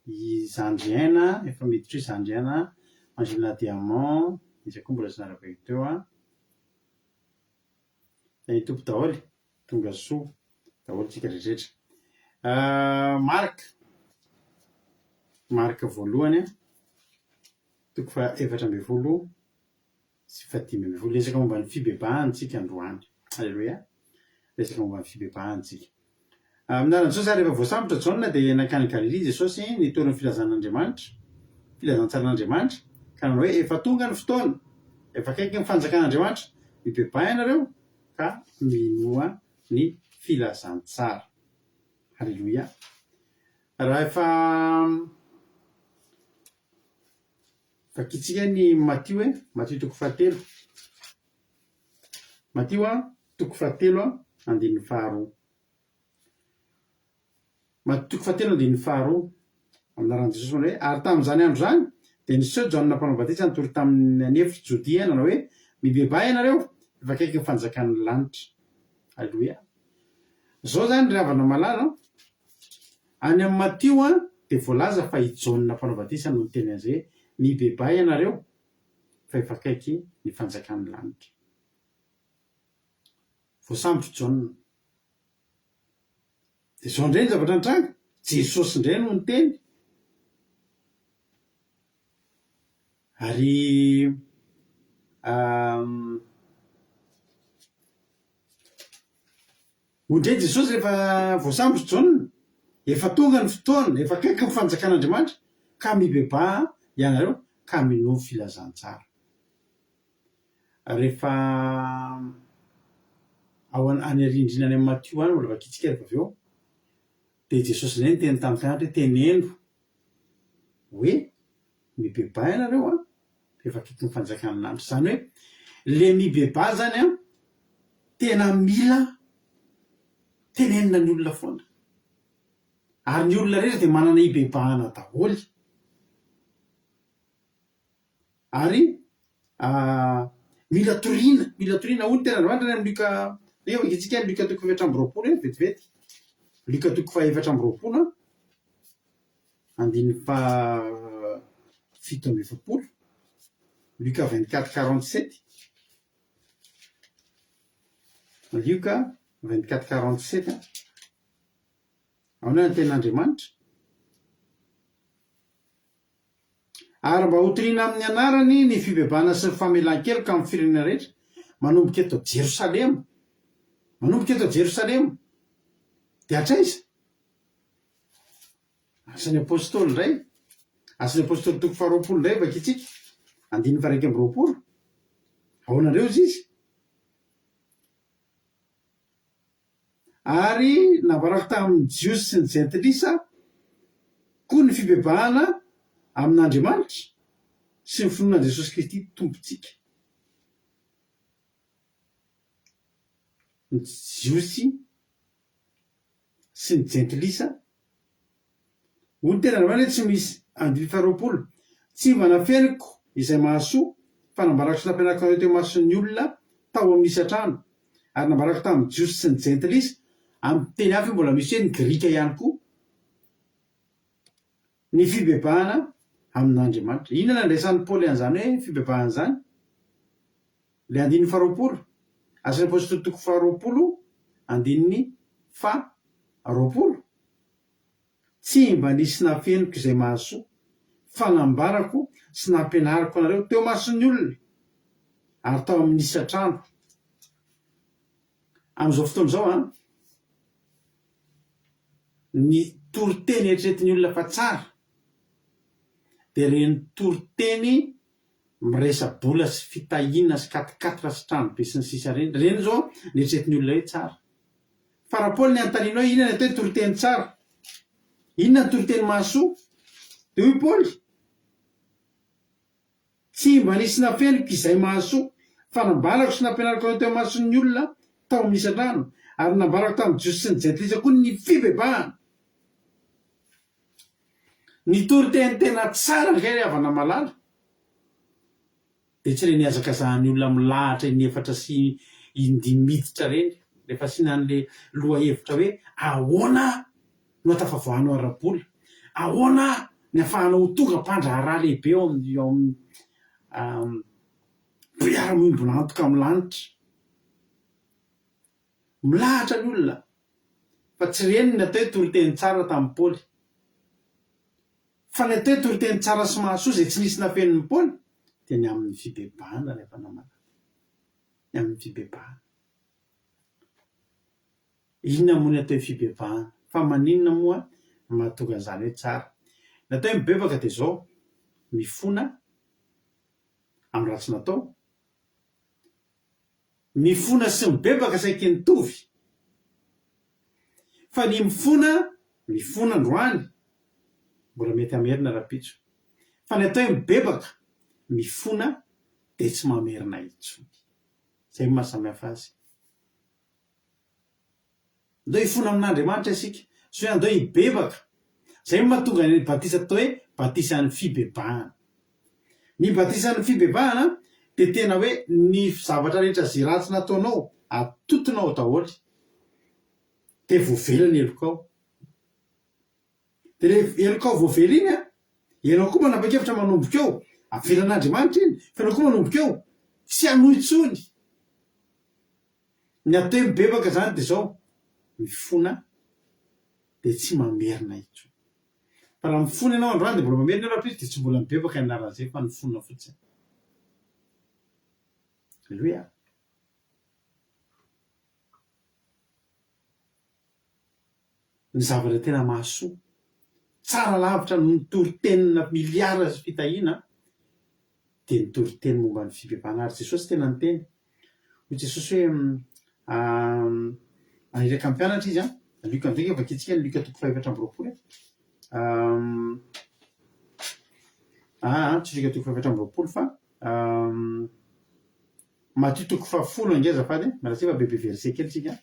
i Zandry Aina, efa miditra io Zandry Aina, Angelina Diamant, iza koa mbola tsy narabaiko teo an. Tahin'ny Tompo daholo, tonga soa daholo tsika rehetrarehetra. Marc, Marc voalohany an, toko faha 14 sy faha 15. Resaka momba ny fibebahana tsika androany. Aleloia. Resaka momba ny fibebahana tsika. Amin'ny anaran'i Jesosy ary rehefa voasambotra Jaona dia nankany Galilia Jesosy nitory ny filazan'Andriamanitra, filazantsaran'Andriamanitra, ka nanao hoe efa tonga ny fotoana, efa akaiky ny fanjakan'Andriamanitra, mibebaha ianareo ka minoa ny filazantsara. Haleloia. Raha efa vakintsika ny Matio e, Matio toko fahatelo. Matio toko fahatelo andininy faharoa. Matio toko fahatelo andininy faharoa. Amin'ny anaran'i Jesosy manao hoe, ary tamin'izany andro izany dia niseho Jaona mpanao batisa nitory tamin'ny an'efitry Jodia nanao hoe, Mibebaha ianareo, efa akaiky ny fanjakan'ny lanitra. Aleloia. Izao izany ry havana malala an, any amin'i Matio dia voalaza fa i Jaona mpanao batisa no niteny an'izay hoe, Mibebaha ianareo, fa efa akaiky ny fanjakan'ny lanitra. Voasambotr'i Jaona. Dia izao indray ny zavatra nitranga, Jesosy indray no niteny. Ary hoy indray Jesosy rehefa voasambotr'i Jaona, efa tonga ny fotoana, efa akaiky ny fanjakan'Andriamanitra, ka mibebaha ianareo ka minoa filazantsara. Rehefa ao any arindrina any amin'i Matio any, mbola vakintsika rehefa avy eo, dia Jesosy indray niteny tamin'ny mpianatra hoe teneno hoe mibebaha ianareo an, rehefa akaiky ny fanjakan'ny lanitra. Izany hoe le mibebaha izany an, tena mila tenenina ny olona foana. Ary ny olona rehetra dia manana hibebahana daholo. Ary mila toriana, mila toriana. Hoy ny tenin'Andriamanitra any amin'ny Lioka, ndeha vakintsika ny Lioka toko faha-24 e, vetivety. Lioka toko faha-24 an, andininy faha-47. Lioka 24 47. Lioka 24 47 an. Ahoana ny tenin'Andriamanitra? Ary mba hotorina amin'ny anarany ny fibebahana sy ny famelan-keloka amin'ny firenena rehetra, manomboka eto Jerosalema. Manomboka eto Jerosalema. Dia hatraiza? Asan'ny Apostoly indray. Asan'ny Apostoly toko faharoapolo indray vakintsika. Andininy faha-21. Ahoana indray hozy izy? Ary nambarako tamin'ny Jiosy sy ny Jentilisa koa ny fibebahana amin'Andriamanitra sy ny finoana an'i Jesosy Kristy Tompontsika. Ny Jiosy sy ny Jentilisa. Hoy ny tenin'Andriamanitra hoe tsy misy, andininy faharoapolo, Tsy mba nafeniko izay mahasoa. Fa nambarako sy nampianariko anareo teo imason'ny olona tao amin'ny isan-trano, ary nambarako tamin'ny Jiosy sy ny Jentilisa, amin'ny teny hafa io mbola misy hoe ny Grika ihany koa, ny fibebahana amin'Andriamanitra. Inona no andraisan'i Paoly an'izany hoe fibebahana izany? Ilay andininy faharoapolo, Asan'ny Apostoly toko faharoapolo, andininy faharoapolo. Tsy mba nisy nafeniko izay mahasoa, fa nambarako sy nampianariko anareo teo imason'ny olona, ary tao amin'ny isan-trano. Amin'izao fotoana izao an, ny toriteny eritreretin'ny olona fa tsara, dia ireny toriteny miresa-bola sy fitahiana sy quatre-quatre sy tranobe sy ny sisa ireny. Ireny izao no eritreretin'ny olona hoe tsara. Fa raha Paoly ny anontaniana hoe inona ny atao hoe toriteny tsara? Inona ny toriteny mahasoa? Dia hoy Paoly, Tsy mba nisy nafeniko izay mahasoa, fa nambarako sy nampianariko anareo teo imason'ny olona tao amin'ny isan-trano, ary nambarako tamin'ny Jiosy sy ny Jentilisa koa ny fibebahana. Ny toriteny tena tsara ange ry havana malala, Dia tsy ireny ihazakazahan'ny olona milahatra in'efatra sy indimy miditra ireny, rehefa asiana an'ilay lohahevitra hoe ahoana no ahatafavoahanao ara-bola, ahoana ny ahafahanao ho tonga mpandraharaha lehibe ao amin'ny ao amin'ny mpiara-miombona antoka amin'ny lanitra. Milahatra ny olona fa tsy ireny ny atao hoe toriteny tsara tamin'i Paoly. Fa ny atao hoe toriteny tsara sy mahasoa izay tsy nisy nafenin'i Paoly dia ny amin'ny fibebahana ry havana malala. Ny amin'ny fibebahana. Inona moa ny atao hoe fibebahana? Fa maninona moa no mahatonga an'izany hoe tsara? Ny atao hoe mibebaka dia izao, mifona amin'ny ratsy natao, Mifona sy mibebaka saiky nitovy. Fa ny mifona, mifona androany, mbola mety hamerina rahampitso. Fa ny atao hoe mibebaka, mifona dia tsy mamerina intsony. Izay no mahasamihafa azy. Andao hifona amin'Andriamanitra isika, sy hoe andao hibebaka. Izay no mahatonga ny batisa atao hoe batisan'ny fibebahana. Ny batisan'ny fibebahana dia tena hoe ny zavatra rehetra izay ratsy nataonao, atotonao daholo, dia voavela ny helokao. Dia ilay helokao voavela iny an, ianao koa manapa-kevitra manomboka eo, avelan'Andriamanitra iny, fa ianao koa manomboka eo, tsy hanohy intsony. Ny atao hoe mibebaka izany dia izao, mifona dia tsy mamerina intsony. Fa raha mifona ianao androany dia mbola mamerina ianao rahampitso dia tsy mbola mibebaka ny anaran'izay fa nifona fotsiny. Aleloia. Ny zavatra tena mahasoa, tsara lavitra noho ny toritenina miliara sy fitahiana dia ny toriteny momba ny fibebahana. Ary Jesosy tena niteny. Hoy Jesosy hoe, Naniraka ny mpianatra Izy an, Lioka indray ange vakintsika ny Lioka toko faha-24 e. Aa, tsy Lioka toko faha-24 fa Matio toko fahafolo ange azafady e, miala tsiny fa bebe verset kely tsika,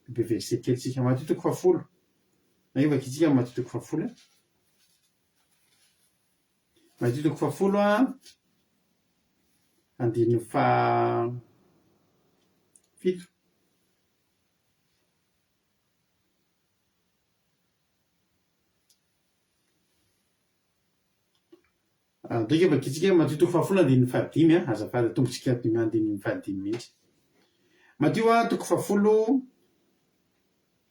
bebe verset kely tsika. Matio toko fahafolo, ange vakintsika ny Matio toko fahafolo e. Matio toko fahafolo a, andininy faha fito. Andeha vakintsika Matio toko fahafolo andininy fahadimy a, azafady atombontsika dimy andininy fahadimy mihitsy. Matio a toko fahafolo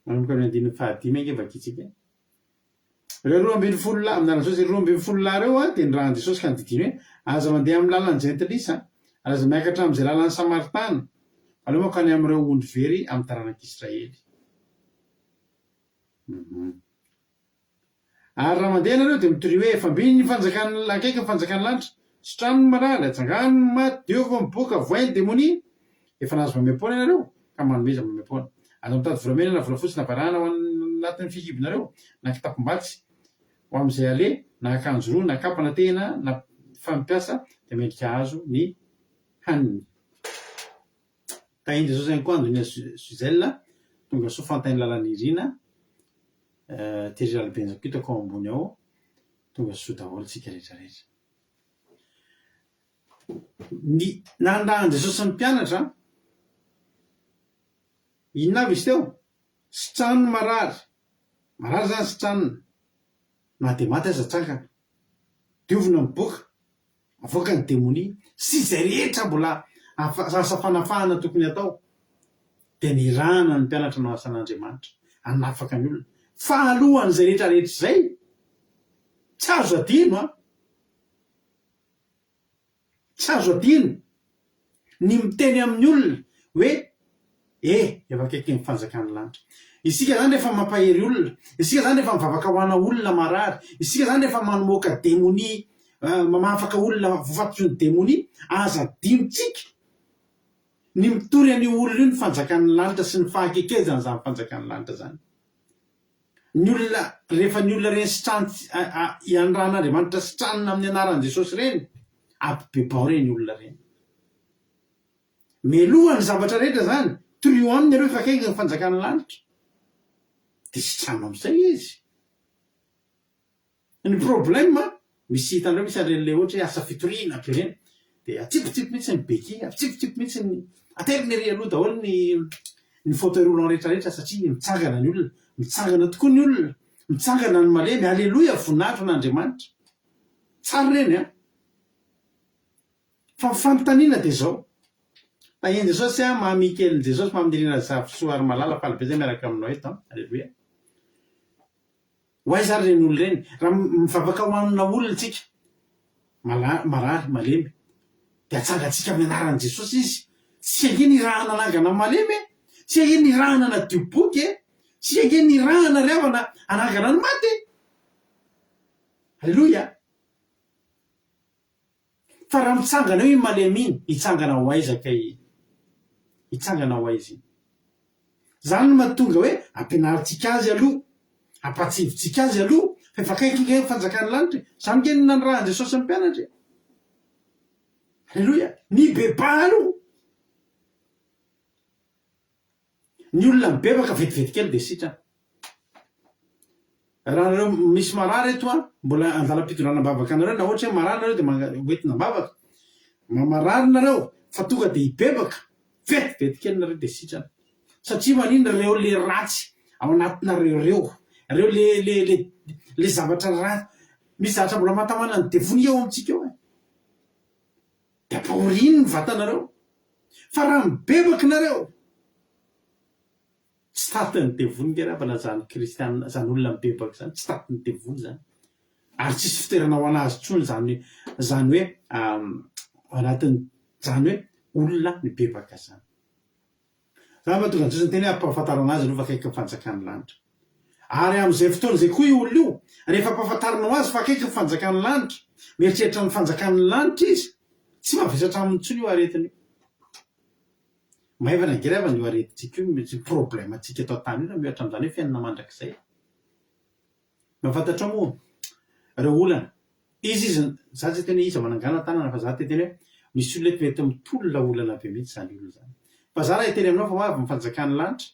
manomboka amin'ny andininy fahadimy ange vakintsika. Ireo 12 lahy, amin'ny anaran'i Jesosy, ireo 12 lahy ireo dia nirahan'i Jesosy ka nodidiany hoe, Aza mandeha amin'ny lalan'ny jentilisa, ary aza miakatra amin'izay lalan'ny Samaritana, fa aleo mankany amin'ireo ondry very amin'ny taranak'Israely. Ary raha mandeha ianareo dia mitoria hoe, Efa mby ny fanjakan'ny, akaiky ny fanjakan'ny lanitra. Sitrano ny marary, atsangano ny maty, diovy ny boka, voay ny demonia. Efa nahazo maimaim-poana ianareo, ka manomeza maimaim-poana. Aza mitady volamena na volafotsy na varahana ao anatin'ny fihibonareo, na kitapom-batsy ho amin'izay aleha, na akanjo roa, na kapa na tehina, na fa ny mpiasa dia mendrika hahazo ny haniny. Tahin'i Jesosy ihany koa Andonia Suzelle, tonga soa Fantain'i Lalanirina, Thierry Ralibenja koa hitako ao ambony ao, tonga soa daholo tsika rehetra rehetra. Ny nanirahan'i Jesosy ny mpianatra, inona avy izy teo? Sitrano ny marary. Marary izany sitranina. Na dia maty aza atsangana. Diovina ny boka. Avoaka ny demonia. Sy izay rehetra mbola asa fanafahana tokony hatao. Dia nirahana ny mpianatra hanao asan'Andriamanitra. Hanafaka ny olona. Fa alohan'izay rehetra rehetra izay, tsy azo adino an! Tsy azo adino ny miteny amin'ny olona hoe e, efa akaiky ny fanjakan'ny lanitra. Isika izany rehefa mampahery olona, isika izany rehefa mivavaka ho ana olona marary, isika izany rehefa mamoaka demonia, mamafaka olona voafatotry ny demonia, aza adinontsika ny mitory an'io olona io ny fanjakan'ny lanitra sy ny fahakekezan'izany fanjakan'ny lanitra izany. Ny olona, rehefa ny olona ireny sitran, ianrahan'Andriamanitra sitranina amin'ny anaran'i Jesosy ireny, ampibebao ireny olona ireny. Meloha ny zavatra rehetra izany, torio aminy ianareo fa akaiky ny fanjakan'ny lanitra. Dia sitrano amin'izay izy. Ny problème, misy hitanareo misy an'ireny le ohatra hoe asa fitoriana be ireny, dia atsipitsipy mihitsy ny béquille, atsipitsipy mihitsy ny, aterina ery aloha daholo ny ny fauteuil roulant rehetra rehetra satria mitsangana ny olona, mitsangana tokoa ny olona, mitsangana ny malemy, aleloia voninahitra ho an'Andriamanitra. Tsara ireny an! Fa ny fanontaniana dia izao, Tahian'i Jesosy an, Mamy kelin'i Jesosy, Mamy Nirina Zafisoa ary Malala, faly be zay miaraka aminao eto an, aleloia. Ho aiza ary ireny olona ireny? Raha mivavaka ho an'na olona tsika, marary, malemy, dia atsangantsika amin'ny anaran'i Jesosy izy. Tsy ange nirahana hanangana ny malemy e! Tsy ange nirahana hanadio boky e! Tsy ange nirahana ry havana hanangana ny maty e! Aleloia! Fa raha mitsangana eo iny malemy iny, hitsangana ho aiza kay iny? Hitsangana ho aiza iny? Zany no mahatonga hoe ampianarintsika azy aloha, ampahatsivintsika azy aloha fa efa akaiky ange ny fanjakan'ny lanitra e! Zany ange no nanirahan'i Jesosy ny mpianatra e! Aleloia! Mibebaha aloha! Ny olona mibebaka vetivety kely dia sitrana. Raha nareo misy marary eto an, mbola andalam-pitondrana am-bavaka anareo na ohatra hoe marary nareo dia manga- hoentina am-bavaka. Ma- marary nareo fa tonga dia hibebaka, vetivety kely nareo dia sitrana. Satria maninona reo le ratsy ao anatinareo reo, reo le le le le zavatra ratsy, misy zavatra mbola mahatamana ny devoly eo amintsika eo e. Dia ampahoriany ny vatanareo. Fa raha mibebaka nareo, tsy tatin'ny devoly nge rabana zany kristiana, zany olona mibebaka zany, tsy tatin'ny devoly zany. Ary tsisy fitoerana ho an'azy intsony zany zany hoe ao anatin'izany hoe olona mibebaka zany. Izany mahatonga an'i Jesosy niteny hoe ampahafantarana azy aloha fa akaiky ny fanjakan'ny lanitra. Ary amin'izay fotoana izay koa io olona io, rehefa ampahafantarinao azy fa akaiky ny fanjakan'ny lanitra, mieritreritra ny fanjakan'ny lanitra izy, tsy mavesatra aminy intsony io aretina io. Maivana ange ry havana io aretintsika io, ny problème-ntsika eto an-tany io raha miohatra amin'izany hoe fiainana mandrakizay. Mba fantatrao moa ireo olana? Iza izy, za tsy hiteny hoe iza manangana tanana fa za te hiteny hoe misy olona eto mety mitolona olana be mihitsy izany olona izany. Fa za raha hiteny aminao fa ho avy ny fanjakan'ny lanitra,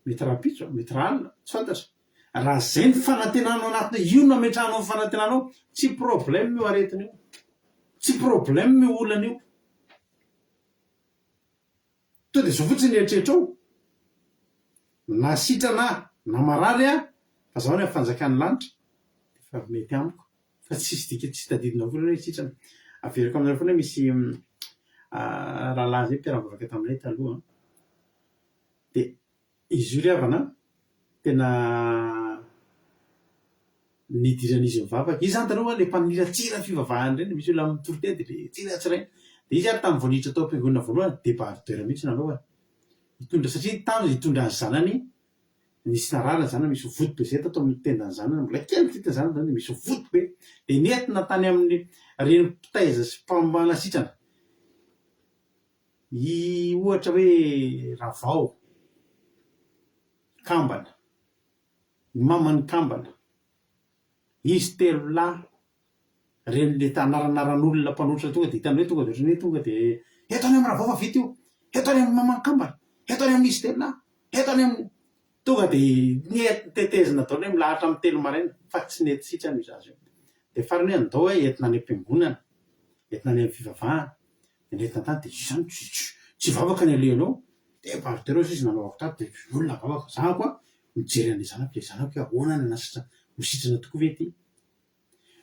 mety rahampitso, mety rahalina, tsy fantatra. Raha zay ny fanantenanao anatinao, io no ametrahanao ny fanantenanao, tsy problème io aretina io, tsy problème io olana io. Tonga dia izao fotsiny ny eritreritrao, na sitrana aho na marary aho fa zaho any amin'ny fanjakan'ny lanitra dia efa mety amiko fa tsisy dikany tsy tadidinao akory hoe sitrana. Averiko aminareo foana hoe misy rahalahy izay mpiara-mivavaka taminay taloha dia Izy io ry havana an, tena nidiran'izy mivavaka. Izy zany taloha le mpaniratsira ny fivavahana ireny, misy olona mitory teny dia le tsiratsirainy. Dia izy ary tamin'ny vao niditra tao am-piangonana voalohany, debardeur mihitsy nanaovany. Hitondra, satria tanjony hitondra ny zanany, nisy narary ny zanany, misy vody be zay tato amin'ny tendan'ny zanany, mbola kely mihitsy ny zanany zany dia misy vody be. Dia nentina tany amin'ny reny mpitaiza sy mpanasitrana. I ohatra hoe Ravao, kambana, ny maman'ny kambana, izy telolahy, reny le anaranaran'olona mpanohitra tonga de hitan'ny hoe tonga de ohatran'ny hoe tonga de eto any amin'ny Ravao fa vita io, eto any amin'ny maman'ny kambana, eto any amin'izy telolahy, eto any amin'ny. Tonga de nety tetezina daholo hoe milahatra amin'ny telo maraina fa tsy nety sitrana io zaza io. De farany hoe andao hoe entina any am-piangonana. Entina any amin'ny fivavahana. Dia nentina tany dia izy izany tsy tsy tsy hivavaka ny alehanao. Dia débardeur hozy izy nanao avy tato dia olona vavaka. Za koa mijery an'ilay zanako, ilay zanako hoe ahoana ny hanasitra ho sitrana tokoa ve ity?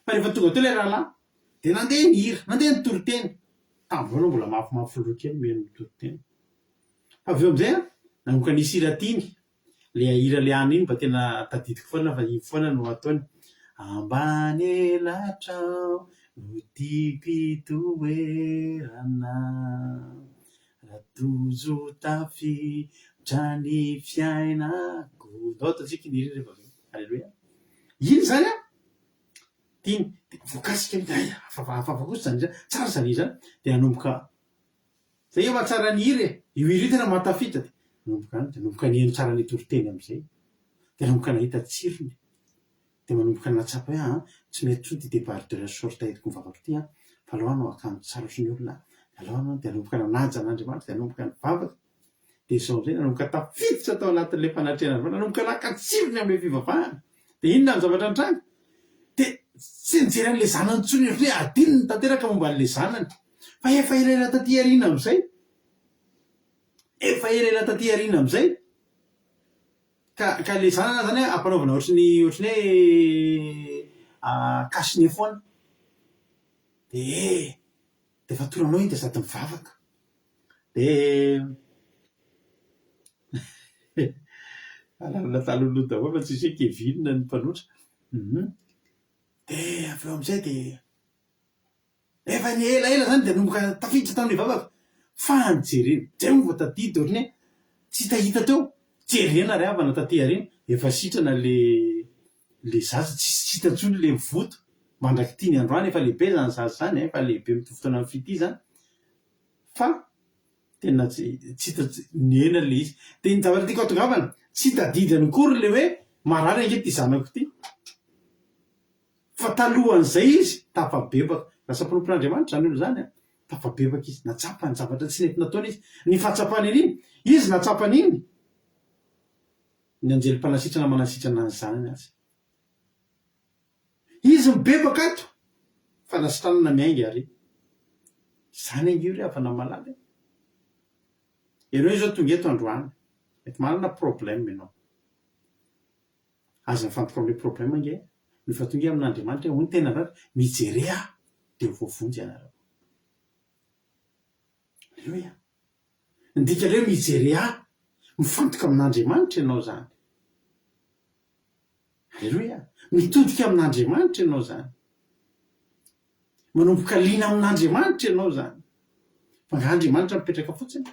Fa rehefa tonga teo ilay rahalahy dia nandeha ny hira, nandeha ny toriteny. Tamin'izao aloha mbola mafimafy loha kely mihaino ny toriteny. Fa avy eo amin'izay an, nanomboka nisy hira tiany. Ilay hira ilay any iny mba tena tadidiko foana fa iny foana no ataony. Ambany elatrao no tiako hitoerana, raha tojo tafiditra ny fiainako. Ndao ataontsika iny hira iny rehefa avy eo. Aleloia. Iny izany an, tiany, dia voakasika mihitsy, hay, hafahafa kosa izany hira izany, tsara izany hira izany. Dia nanomboka Zay efa tsara ny hira e! Io hira io tena mahatafita dia nanomboka any dia nanomboka niheno tsara ny toriteny amin'izay dia nanomboka nahita tsirony dia manomboka nahatsapa hoe aa tsy mety intsony ity debardeur sy short entiko mivavaka ity an fa aleo hanao akanjo tsara ohatry ny olona dia aleo hanao dia nanomboka nanaja an'Andriamanitra dia nanomboka nivavaka dia izao amin'izay nanomboka tafiditra tao anatin'ilay fanatrehan'Andriamanitra nanomboka naka tsirony amin'ilay fivavahana dia inona ny zavatra nitranga? Dia tsy nijery an'ilay zanany intsony ohatry ny hoe adinony tanteraka momba an'ilay zanany Fa efa elaela taty aoriana amin'izay, efa elaela taty aoriana amin'izay, ka ka ilay zanany zany an ampanaovina ohatry ny ohatry ny hoe cache-nez foana, de eh, de efa toranao iny de sady mivavaka, de alalana taloloha daholo fa tsisy hoe Kevin ny mpanotra, de avy eo amin'izay de. Efa ny elaela zany dia nanomboka tafiditra tamin'ny vavaka fa ny jerena, zay moa vao tadidy ohatran'ny hoe tsy hitahita teo, jerena ry havana taty aoriana efa sitrana le le zaza tsisy tsy hita intsony le mivoto mandrak'ity ny androany efa lehibe zany zaza zany e, efa lehibe mitovy taona amin'ny fitia zany fa tena tsy tsy hita nihena le izy, dia ny zavatra tiako hatongavana tsy tadidy akory le hoe marary ange ity zanako ity. Fa talohan'izay izy tafabebaka. Lasa mpanompon'Andriamanitra izany olona izany an! Tafabebaka izy. Nahatsapa ny zavatra tsy nety nataony izy. Ny fahatsapany an'iny, izy nahatsapa an'iny, ny anjely mpanasitrana manasitrana ny zanany aza. Izy mibebaka ato, fanasitranana miainga ary. Izany ange io ry havana malala e! Ianao izao tonga eto androany, mety manana problème ianao. Aza mifantoka amin'ilay problème ange e! Mifantoha ange amin'Andriamanitra e! Hoy ny tenin'Andriamanitra, mijere ahy dia ho voavonjy ianareo. Aleloia! Ny dikan'ilay hoe mijere ahy, mifantoka amin'Andriamanitra ianao izany. Aleloia! Mitodika amin'Andriamanitra ianao izany. Manomboka liana amin'Andriamanitra ianao izany. Fa angaha Andriamanitra mipetraka fotsiny?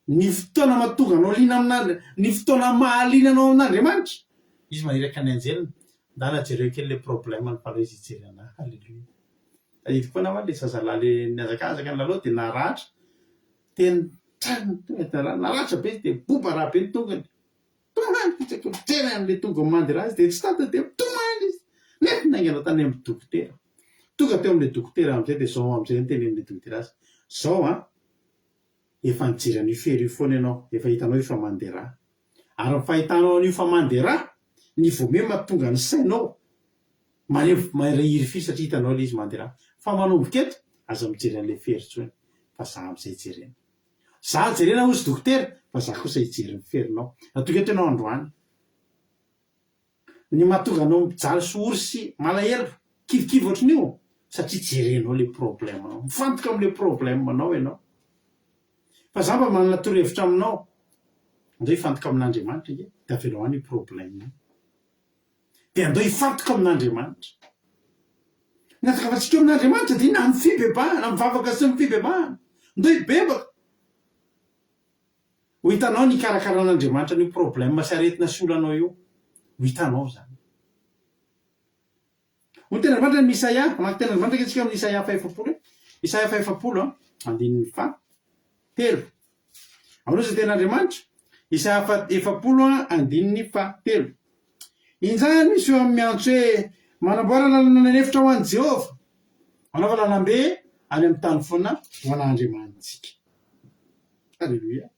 Ny fotoana mahatonga anao liana amin'Andri-, ny fotoana mahaliana anao amin'Andriamanitra, Izy maniraka ny anjeliny, ndana jereo kely le problème-ny fa aleo izy hijery anah, Alléluia. Tadidiko foana hoa le zazalahy le nihazakazaka nilalao dia naratra, teny trano tonga dia naratra be izy dia boba rà be ny tongony. Tomany betsaka mijery an'ilay tongony mandira azy dia tsy tantiny dia mitomany izy. Nentina haingana tany amin'ny dokotera. Tonga teo amin'ilay dokotera amin'izay dia izao amin'izay no tenenin'ilay dokotera azy, Izao an, efa nijery an'io fery io foana ianao, efa hitanao io fa mandeha rà. Ary ny fahitanao an'io fa mandeha rà, ny vao miha mahatonga ny sainao marevo mahirifiry satria hitanao ilay izy mandeha rà. Fa manomboka eto, aza mijery an'ilay fery intsony fa za amin'izay jerena. Za jerena hozy dokotera fa za kosa hijery ny ferinao. Raha tonga eto ianao androany. Ny mahatonga anao mijaly sy ory sy malahelo, kivikivy ohatran'io satria jerenao le problème nao. Mifantoka amle problème nao ianao. Fa za mba manana torohevitra aminao, andao hifantoka amin'Andriamanitra ange dia avelao any io problème io. Dia andao hifantoka amin'Andriamanitra. Ny ahatongavantsika eo amin'Andriamanitra dia inona? Amin'ny fibebahana, amin'ny vavaka sy ny fibebahana. Andao hibebaka. Ho hitanao ny hikarakaran'Andriamanitra an'io problème sy aretina sy olanao io. Ho hitanao izany. Hoy ny tenin'Andriamanitra amin'i Isaia, hamaky tenin'Andriamanitra ange isika amin'ny Isaia fahefapolo e. Isaia fahefapolo an, andininy faha telo. Ahoana izay tenin'Andriamanitra? Isaia faha-efapolo andininy fahatelo. Injany misy eo amin'ny miantso hoe, Manamboara lalana any an'efitra ho an'i Jehovah! Manaova lalambe any amin'ny tany foana ho an'Andriamanitsika. Aleloia!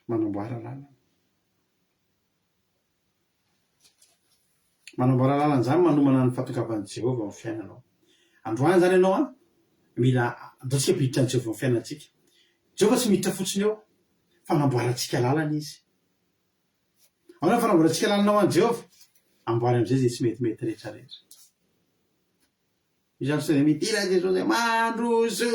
Manamboara lalana. Manamboara lalana izany manomana ny fahatongavan'i Jehovah ao amin'ny fiainanao. Androany izany ianao an, mila andaontsika hampiditra an'i Jehovah amin'ny fiainantsika. Jehovah tsy miditra fotsiny eo, fa anamboarantsika lalana izy. Ahoana ny fanamboarantsika lalana ho an'i Jehovah? Amboary amin'izay izay tsy metimety rehetra rehetra. Misy andro izay midira Jesosy hoe mandroso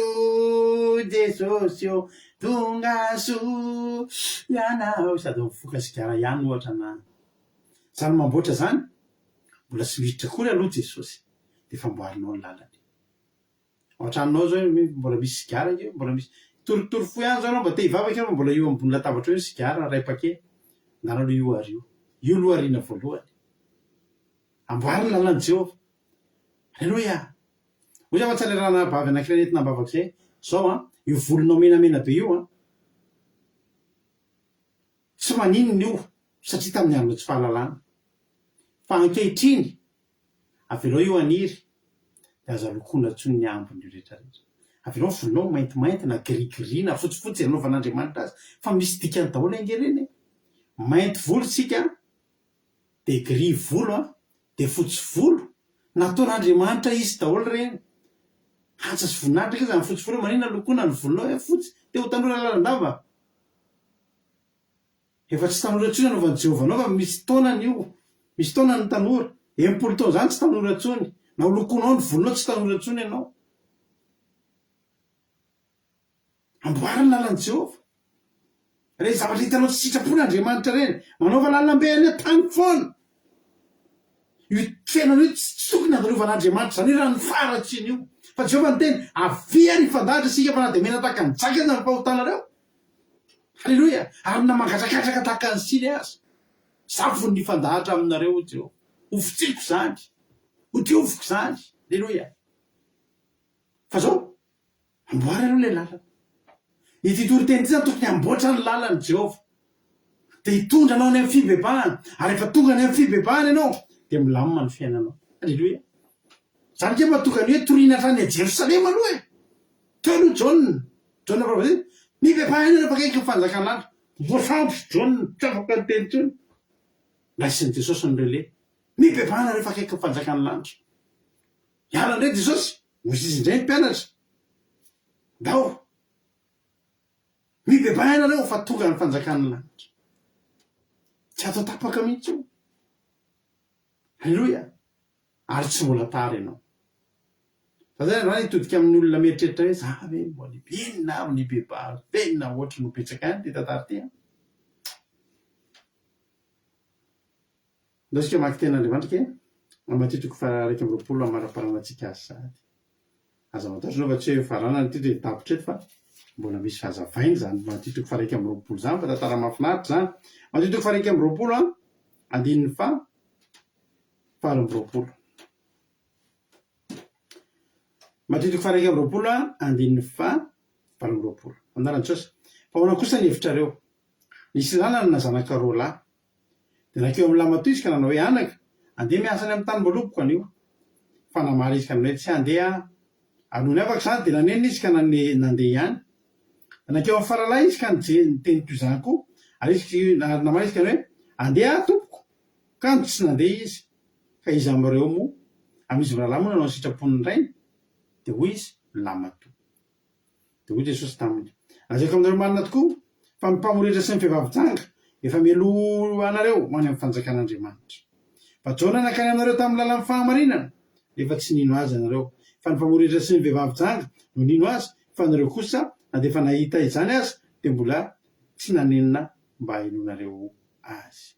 Jesosy ô, tonga soa ianao, sady mifoka sigara ihany ohatra na izany mamboatra izany, mbola tsy miditra akory aloha Jesosy dia efa amboarinao ny lalany. Ao an-tranonao izao mbola misy sigara ange, mbola misy, torotoro fo ihany izao ianao mba te hivavaka ianao fa mbola eo ambony latabatra eo ny sigara iray paquet, ndana aloha io ario, io aloha ariana voalohany. Amboary ny lalan'i Jehovah. Aleloia! Hoy aho fa tsy ilay ranabavy anankiray nentina am-bavaka izay, Izao an, io volonao menamena be io an, tsy maninona io satria tamin'ny andronao tsy fahalalana. Fa ankehitriny, avelao io haniry, dia aza lokoina intsony ny ambiny io rehetra rehetra. Avelao ny volonao maintimainty na gris gris na fotsifotsy izay nanaovan'Andriamanitra azy, fa misy dikany daholo ange ireny e! Mainty volo isika an, dia gris volo an, dia fotsy volo, nataon'Andriamanitra hisy daholo ireny, hanja sy voninahitra ange izany fotsy volo, maninona lokoina ny volonao hoe fotsy, te ho tanora lalandava? Efa tsy tanora intsony anaovan'i Jehovah anao fa misy taonany io, misy taonany ny tanora, 60 taona izany tsy tanora intsony, na ho lokoinao ny volonao tsy tanora intsony ianao. Amboary ny lalan'i Jehovah. Ireny zavatra hitanao tsy sitrapon'Andriamanitra ireny, manaova lalambe any an-tany foana. Io fiainana io tsy tokony handalovan'Andriamanitra izany hoe raha ny faharatsiana io. Fa Jehovah niteny, Avia ary hifandahatra isika fa na dia mena tahaka ny jaky aza ny fahotanareo. Haleloia! Ary na mangatrakatraka tahaka ny siny aza. Izaho vonona hifandahatra aminareo, hoy Jehovah. Hofotsiko izany. Hodioviko izany. Haleloia! Fa izao, Amboary aloha ilay lalana. Ity toriteny ity izany tokony hamboatra ny lalan'i Jehovah. Dia hitondra anao any amin'ny fibebahana. Ary rehefa tonga any amin'ny fibebahana ianao, dia milamina ny fiainanao. Aleloia. Izany ange mahatonga ny hoe toriana hatrany a Jerosalema aloha e. Teo aloha Jaona, Jaona Mpanao Batisa, mibebaha ianareo fa akaiky ny fanjakan'Andriamanitra. Voasambotra Jaona, tsy afaka niteny intsony. Raisin'i Jesosy ny relais. Mibebaha ianareo fa akaiky ny fanjakan'ny lanitra. Hiala indray Jesosy, hoy izy indray ny mpianatra, Ndao, mibebaha ianareo fa tonga ny fanjakan'ny lanitra. Tsy atao tapaka mihitsy io. Aleloia! Ary tsy mbola tara ianao. Za zany androany hitodika amin'ny olona mieritreritra hoe za ve mbola inona ary no hibebahako, tena ohatry ny ho betsaka ihany ity tantara ity an. Ndao isika hamaky tenin'Andriamanitra ke, amin'ny Matio toko faha 21 hamaraparanantsika azy sahady. Aza matahotra ianao fa tsy hoe faranana ity dia tapitra eto fa mbola misy hazavaina izany Matio toko faha 21 izany fa tantara mahafinaritra izany. Matio toko faha 21 an, andininy faha 28. Matio toko faha 21 an, andininy faha 28. Amin'ny anaran'i Jesosy. Fa ahoana kosa ny hevitrareo? Nisy lalana zanaka roa lahy. Dia nankeo amin'ny lahimatoa izy ka nanao hoe, Anaka, andeha miasa any amin'ny tanim-boaloboko anio. Fa namaly izy ka nanao hoe, Tsy handeha aho. Ary nony afaka izany, dia nanenina izy ka nandeha ihany. Dia nankeo amin'ny faralahy izy ka niteny toy izany koa. Ary izy, ary namaly izy ka nanao hoe, Andeha aho, tompoko. Kanjo tsy nandeha izy. Ka iza amin'ireo moa, amin'izy mirahalahy moa nanao ny sitrapon'ny rainy? Dia hoy izy, Ny lahimatoa. Dia hoy Jesosy taminy, Lazaiko aminareo marina tokoa, fa ny mpamoretra sy ny vehivavy janga efa mialoha anareo ho any amin'ny fanjakan'Andriamanitra. Fa Jaona nankany aminareo tamin'ny lalan'ny fahamarinana, nefa tsy nino azy ianareo. Fa ny mpamoretra sy ny vehivavy janga no nino azy, fa ianareo kosa, na dia efa nahita izany aza, dia mbola tsy nanenina mba hinoanareo azy.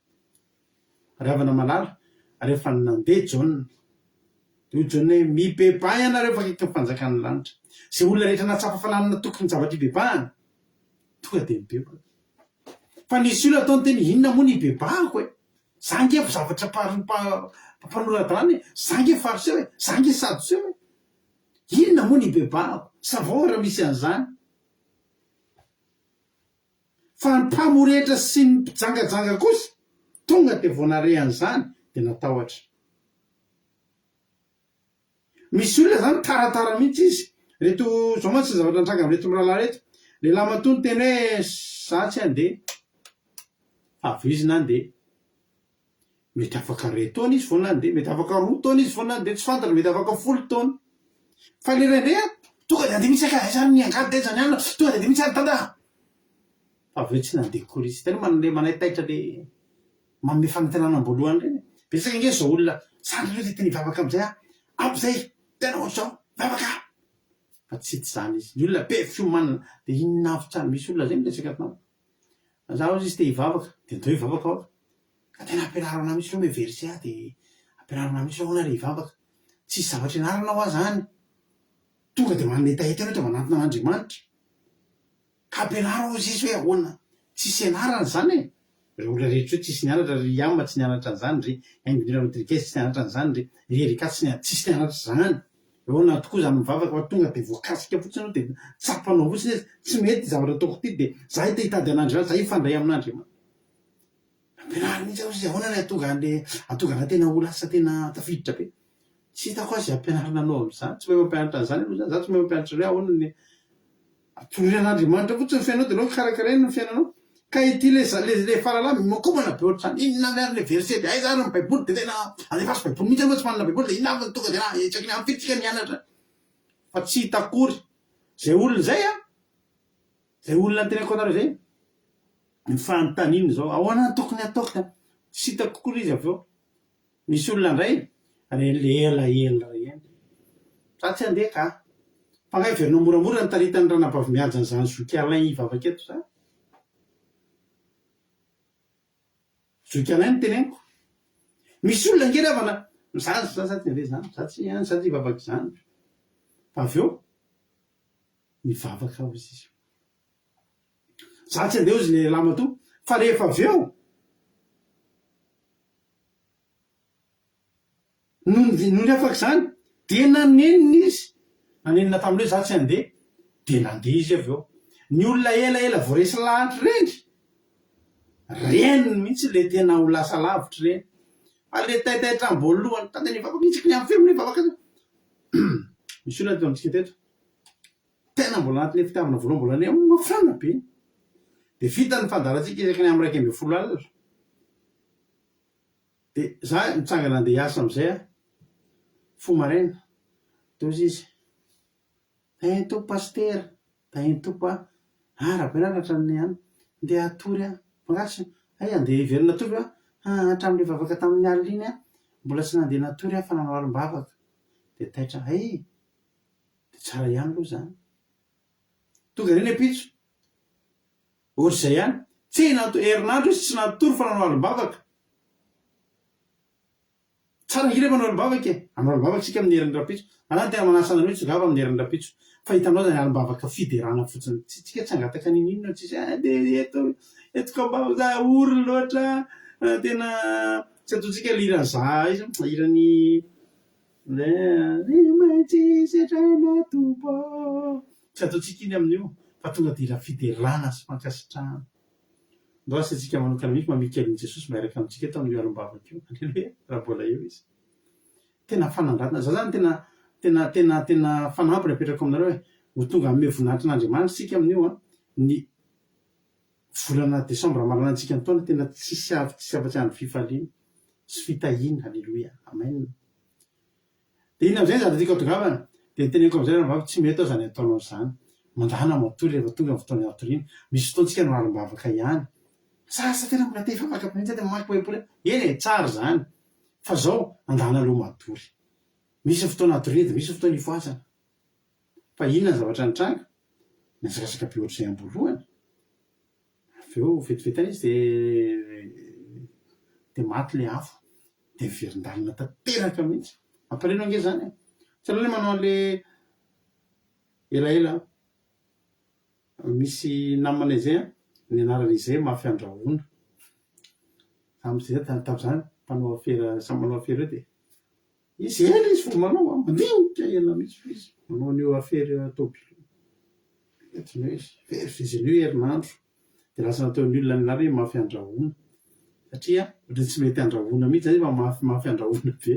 Ry havana malala, rehefa nandeha Jaona, dia hoy Jaona hoe, Mibebaha ianareo fa akaiky ny fanjakan'ny lanitra. Izay olona rehetra nahatsapa fa nanana toky ny zavatra hibebahana, tonga dia nibebaka. Fa nisy olona tao niteny, inona moa no hibebahako e? Za ange zavatra mpanora-dalàna e, za ange fariseo e, za ange sadoseo e. Inona moa no hibebahako? Savao raha misy an'izany. Fa ny mpamoretra sy ny mpijangajanga kosa, tonga dia vao nare an'izany dia natahotra. Misy olona izany taratara mihitsy izy. Reto, izao mantsy ny zavatra nitranga amin'ireto mirahalahy ireto. Ilay lahimatoa niteny hoe za tsy handeha. Fa avy eo izy nandeha. Mety afaka iray taona izy vao nandeha, mety afaka roa taona izy vao nandeha, tsy fantatra, mety afaka folo taona. Fa le ray indray an, tonga dia andeha mihitsy aka, aiza ary ny angady dia aiza ny anona, tonga dia andeha mihitsy ary dada a! Fa avy eo tsy nandeha akory izy. Hitanao manome manaitaitra le manome fanantenana am-boalohany ireny e. Betsaka ange izao olona, za ndry aloha dia tena hivavaka amin'izay aho, ampy izay, tena ohatr'izao, mivavaka aho! Fa tsy izany izy. Ny olona be fiomanana, dia inona avy tsara, misy olona izay miresaka aminao, za hozy izy te hivavaka, dia ndao hivavaka aho. Ka tena ampianaro anah mihitsy aloha me verset ahy dia ampianaro anah mihitsy aloha ahoana le hivavaka. Tsisy zavatra ianarana hoa zany. Tonga dia manana hetaheta ianao dia manantona an'Andriamanitra. Ka ampianaro hozy izy hoe ahoana. Tsisy ianarana zany e. Ireo olona rehetra ireo tsisy nianatra, ry Yam tsy nianatra an'izany, ry Haingonirina Rodriguez tsy nianatra an'izany, ry ry Erika tsy nianatra, tsisy nianatra izany. Ahoana tokoa izany mivavaka fa tonga dia voakasika fotsiny ianao dia tsapanao fotsiny hoe tsy mety ity zavatra ataoko ity dia za te hitady an'Andriamanitra, za hifandray amin'Andriamanitra. Ampianaro mihitsy aho izy ahoana ny hahatonga an'le hahatonga anah tena ho lasa tena tafiditra be. Tsy hitako aza izay ampianarina anao amin'izany, tsy mahay mampianatra an'izany aloha zany, za tsy mahay mampianatra anareo ahoana ny atolory an'Andriamanitra fotsiny ny fiainanao dia aleo karakarainy ny fiainanao. Ka ity le za le le faralahy miomakomana be ohatr'izany, inona avy ary le verset dia aiza ary ny baiboly dia tena alefaso baiboly mihitsy aloha tsy manana baiboly dia inona avy ny tonga dia raha isaky ny amin'ny firy tsika mianatra fa tsy hita akory izay olona izay an! Izay olona noteneniko anareo izay, ny fanontaniana izao, ahoana no tokony hataoko dia tsy hitako koa ilay izy avy eo. Misy olona indray, ireny ela ela ireny. Za tsy handeha ka. Fa angaha heverinao moramora ny taritan'ny ranabavy mihaja an'izany zoky Alain hivavaka eto izany? Zoky Alain no teneniko. Misy olona ange ry havana, za za za tsy handeha izany, za tsy za tsy hivavaka izany. Fa avy eo, Nivavaka aho izy. Za tsy andeha hozy le ramatoa fa rehefa avy eo nony nony afaka izany dia nanenina izy, nanenina tamin'ny hoe za tsy andeha dia nandeha izy avy eo. Ny olona elaela vao resy lahatra ireny, reny mihitsy le tena ho lasa lavitra ireny. Fa le taitaitra am-boalohany, tany nivavaka mihitsy ny amin'ny firy moa nivavaka teo. Misy olona teto amintsika teto. Tena mbola anatin'ilay fitiavana voalohany mbola le mafana be. Dia vita ny fandaharantsika isaky ny amin'ny 11 alina. Dia za nitsangana handeha hiasa amin'izay aho, fo maraina. Dia hozy izy, Tahin'ny Tompo Pasitera, tahin'ny Tompo a! Ah Rabenana hatramin'ny an, ndeha hatory aho. Fa angaha tsy, hay handeha hiverina hatory va? Aa hatramin'ilay vavaka tamin'ny alina iny aho, mbola tsy nandeha natory aho fa nanao alim-bavaka. Dia taitra, hay! Dia tsara ihany aloha izany. Tonga indray ny ampitso, ohatr'izay ihany. Tsy nato, herinandro izy tsy natory fa nanao alim-bavaka. Tsara ange ilay manao alim-bavaka e! Hanao alim-bavaka isika amin'ny herin'ny rahampitso. Za zany tena manasa anareo hoe tongava amin'ny herin'ny rahampitso. Fa hitanao izany alim-bavaka fiderana fotsiny. Tsy, tsika tsy hangataka n'inon'inona, tsisy ah dia eto, eto ka mba za ory loatra, tena tsy ataontsika ilay hiran'i za iza, hiran'i. Ry maintsy sedraina Tompo ô. Tsy ataontsika iny amin'io fa tonga dia hira fiderana sy fankasitrahana. Ndao asaintsika manokana mihitsy mba Mikaelin'i Jesosy mba hiaraka amintsika eto amin'io alim-bavaka io. Aleloia raha mbola eo izy. Tena fanandratana. Za zany tena tena tena tena fanampiny apetrako aminareo hoe ho tonga hanome voninahitra an'Andriamanitra isika amin'io an. Ny volana desambra mahalana antsika ny taona tena tsisy avy tsisy afa-tsy andro fifaliana sy fitahiana. Aleloia. Amen. Dia inona amin'izay ny zavatra tiako hatongavana? Dia noteneniko amin'izay ry ranabavy, tsy mety aho izany ataonao izany. Mandàna matory rehefa tonga ny fotoana hatoriana. Misy fotoantsika no alim-bavaka ihany. Za aza tena mbola te hivavaka be mihitsy aho dia mamaky baiboly aho. Eny e, tsara izany. Fa izao, andàna aloha matory. Misy ny fotoana hatoriana dia misy ny fotoana hifohazana. Fa inona ny zavatra nitranga? Nihazakazaka be ohatr'izay am-boalohany. Avy eo vetivety any izy dia dia maty ilay afo. Dia niverin-dalana tanteraka mihitsy. Mampalahelo ange izany e! Tsy aleo ilay manao an'ilay elaela an! Misy namana izay an, ny anarany izay mafy andrahoina. Tamin'izay tamin'izany mpanao afera samy manao afera eo dia Izy ela izy vao manao an, mandinika ela mihitsy fa izy manao an'io afera tôbily io. Ohatran'ny hoe very an'io herinandro dia lasa nataon'ny olona ny anarany hoe mafy andrahoina satria ohatran'ny tsy mety andrahoina mihitsy zany izy fa mafy mafy andrahoina be.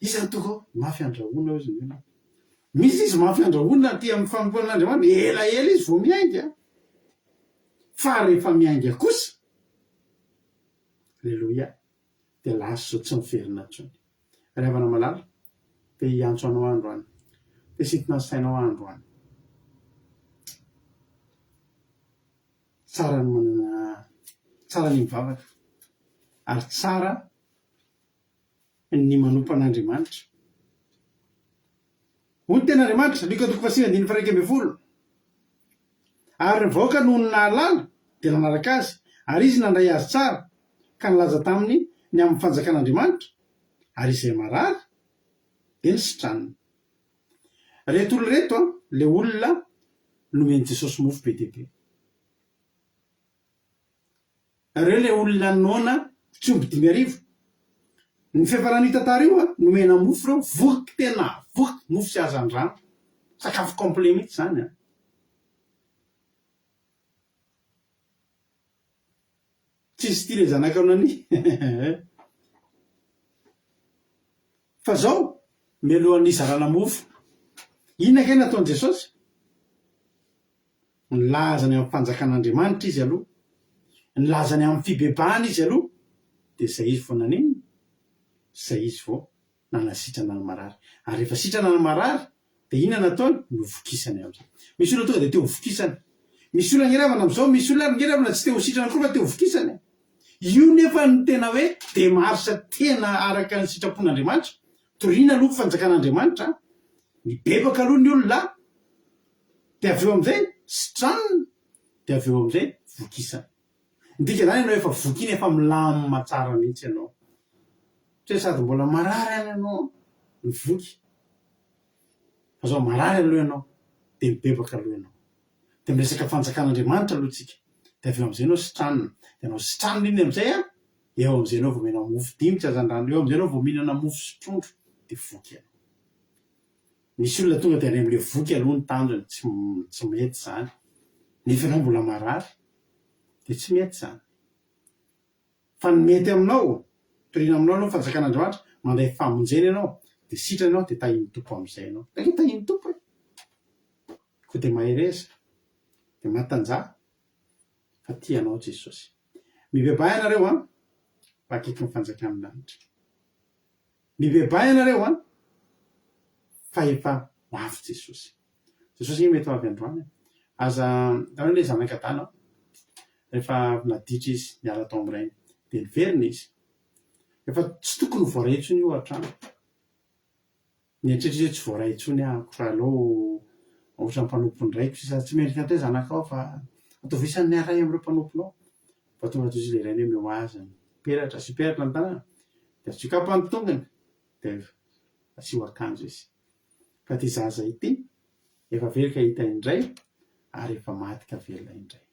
Iza no tonga ao? Mafy andrahoina hozy ny olona. Misy izy mafy andrahoina aty amin'ny fanompoana an'Andriamanitra, elaela izy vao miainga fa rehefa miainga kosa, Aleloia. dia lasa izao tsy miverina intsony. Ry havana malala, te hiantso anao aho androany. Te hisintona ny sainao aho androany. Tsara ny manana, tsara ny mivavaka ary tsara ny manompo an'Andriamanitra. Hoy ny tenin'Andriamanitra, Lioka toko fahasivy andininy faha-11, Ary ny vahoaka nony nahalala dia nanaraka azy, ary izy nandray azy tsara, ka nilaza taminy ny amin'ny fanjakan'Andriamanitra, ary izay marary dia nositraniny. Ireto olona ireto ilay olona nomen'i Jesosy mofo be dia be. Ireo ilay olona noana tsy omby 5000. Ny fiafaran'io tantara io an, nomena mofo ireo, voky tena voky, mofo sy hazandrano. Sakafo complet mihitsy izany an. Tsisy tia ilay zanakao nani. Fa zao, mialohan'ny hizarana mofo, inona kay nataon'i Jesosy? Nilaza ny amin'ny fanjakan'Andriamanitra izy aloha, nilaza ny amin'ny fibebahana izy aloha, dia izay izy vao naninona? Izay izy vao nanasitrana ny marary. Ary rehefa sitrana ny marary, dia inona nataony? Novokisany amin'izay. Misy olona tonga dia te ho vokisana. Misy olona ange ravana amin'izao, misy olona ary ange ravana tsy te ho sitrana akory fa te ho vokisana e. Io nefa no tena hoe démarche tena araka ny sitrapon'Andriamanitra. Toriana aloha ny fanjakan'Andriamanitra, mibebaka aloha ny olona, Dia avy eo amin'izay sitranina, dia avy eo amin'izay vokisana. Ny dikan'izany ianao efa voky iny efa milamina tsara mihitsy ianao. Satria sady mbola marary any ianao no voky. Fa zao marary aloha ianao dia mibebaka aloha ianao. Dia miresaka fanjakan'Andriamanitra aloha tsika. Dia avy eo amin'izay ianao sitranina. Dia ianao sitranina iny amin'izay an, eo amin'izay ianao vao omena mofo dimy tsy hazandrano, eo amin'izay ianao vao mihinana mofo sy trondro dia voky ianao. Misy olona tonga dia any amin'ilay voky aloha ny tanjony, tsy tsy mety izany. Nefa ianao mbola marary, dia tsy mety izany. Fa ny mety aminao, toriana aminao aloha ny fanjakan'Andriamanitra, mandray famonjena ianao, dia sitrana ianao, dia tahian'ny Tompo amin'izay ianao. Ange tahian'ny Tompo e! Koa dia mahereza, dia matanjaha, fa tia anao Jesosy. Mibebaha ianareo an, fa akaiky ny fanjakan'ny lanitra. Mibebaha ianareo an! Fa efa ho avy Jesosy. Jesosy ange mety ho avy androany e! Aza, hitanareo ilay zanak'adala an! Rehefa avy naditra izy niala tao amin'ny rainy, dia niverina izy. Efa tsy tokony ho voaray intsony io an-trano. Nieritreritra izy hoe tsy voaray intsony aho fa aleo ohatran'ny mpanompon'ny raiko sisa, tsy mendrika ny atao hoe zanakao fa ataovy isan'ny iray amin'ireo mpanomponao. Fa tonga toy izy ilay rainy hoe omeo azy ny peratra, asio peratra ny tanany, dia asio kapa ny tongony, dia asio akanjo izy. Fa ity zaza ity efa very ka hita indray ary efa maty ka velona indray.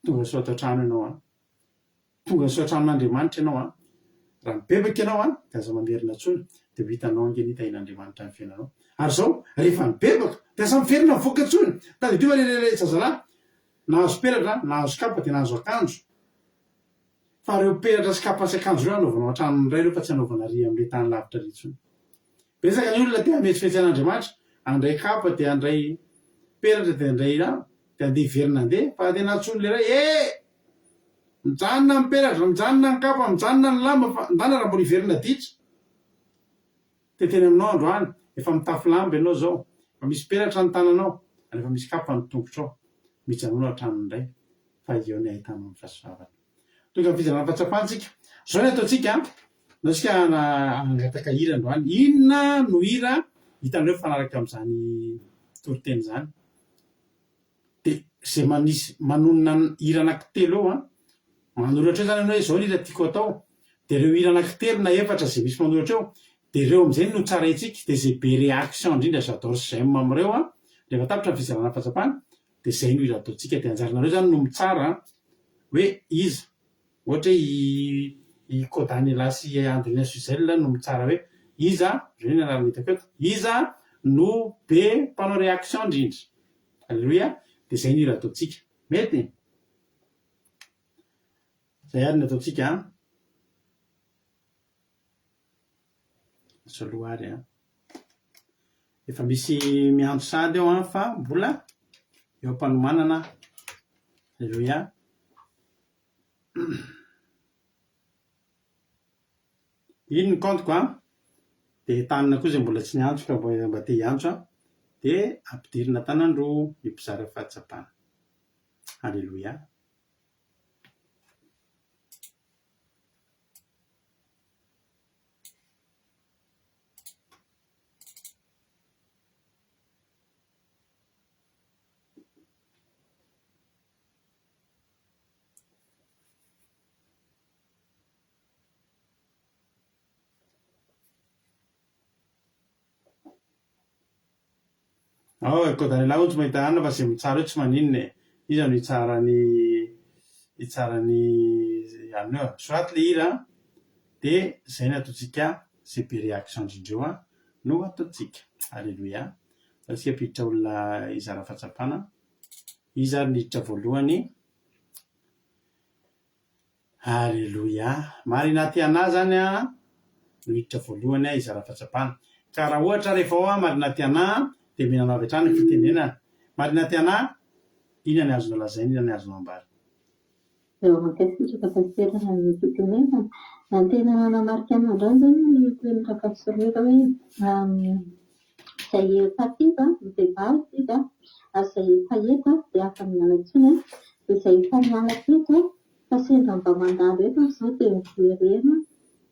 Tonga soa ato an-trano ianao an! Tonga soa an-tranon'Andriamanitra ianao an! Raha mibebaka ianao an, dia aza mamerina intsony, dia ho hitanao ange ny tahian'Andriamanitra ny fiainanao. Ary izao, rehefa mibebaka, dia aza miverina mivoaka intsony! Tadidio fa ilay zazalahy nahazo peratra, nahazo kapa, dia nahazo akanjo. Fa ireo peratra sy kapa sy akanjo ireo anaovanao an-tranon'ny Ray ireo fa tsy anaovana ary amin'ilay tany lavitra ary intsony. Betsaka ny olona te hametsifetsy an'Andriamanitra, handray kapa dia handray peratra dia handray lamba, dia handeha hiverina handeha, fa tena antsoin'ilay Ray, eh! Mijanona ny peratra, mijanona ny kapa, mijanona ny lamba fa ndana raha mbola hiverina ditra. Te teny aminao androany, efa mitafy lamba ianao izao, efa misy peratra ny tananao, ary efa misy kapa ny tongotrao. Mijanona hatrany indray fa eo ny ahitanao ny fahasoavana. Tonga amin'ny fizarana fahatsapana isika. Izao ny ataontsika, andao isika hangataka hira androany. Inona no hira hitanareo mifanaraka amin'izany toriteny izany? Dia izay manisy manonona hira anankitelo eo an, manoratra eo izany ianao hoe izao ny hira tiako atao, dia ireo hira anankitelo na efatra izay misy manoratra eo, dia ireo amin'izay no tsaraintsika, dia izay be réaction indrindra j'adore sy j'aime amin'ireo an, rehefa tapitra ny fizarana fahatsapana, dia izay no hira ataontsika, dia anjaranareo izany no mitsara hoe iza Ohatra hoe i i Kodanela sy i Andrina Suzelle no mitsara hoe iza, ireo ny anarana hitako eto, iza no be mpanao réaction indrindra. Alléluia, dia izay ny hira ataontsika. Mety? Izay ary ny ataontsika an. Asa aloha ary an. Efa misy miantso sahady eo an fa mbola eo am-panomanana. Alléluia. Iny ny compte-ko an. Dia entanina koa izay mbola tsy niantso ka mba te hiantso an, dia ampidirina an-tanan-droa ny mpizara fahatsapana. Aleloia. Ao e, Kodanela hono tsy mahita hanina fa izay mitsara eo tsy maninona e. Iza no hitsara ny hitsara ny hanina eo? Soraty le hira an, dia izay no ataontsika, izay be réaction indrindra eo an no ataontsika. Aleloia. Aleo tsika hampiditra olona hizara fahatsapana. Iza ary no hiditra voalohany? Aleloia! Marina Tiana zany an no hiditra voalohany an hizara fahatsapana. Ka raha ohatra rehefa ao an Marina Tiana dia mihinana avy hatrany ny fitenenana. Marina Tiana, inona ny azonao lazaina, inona ny azonao ambara? Eo mankasitraka Pasitera ny fitenenana. Ny tena nanamarika anah androany zany ny tenin'i Rakafisorera hoe izay efa tiva mibebaha izy ary izay efa eto dia aza miala intsony dia izay efa niala teto fa sendra mba mandalo eto ary izao dia miverena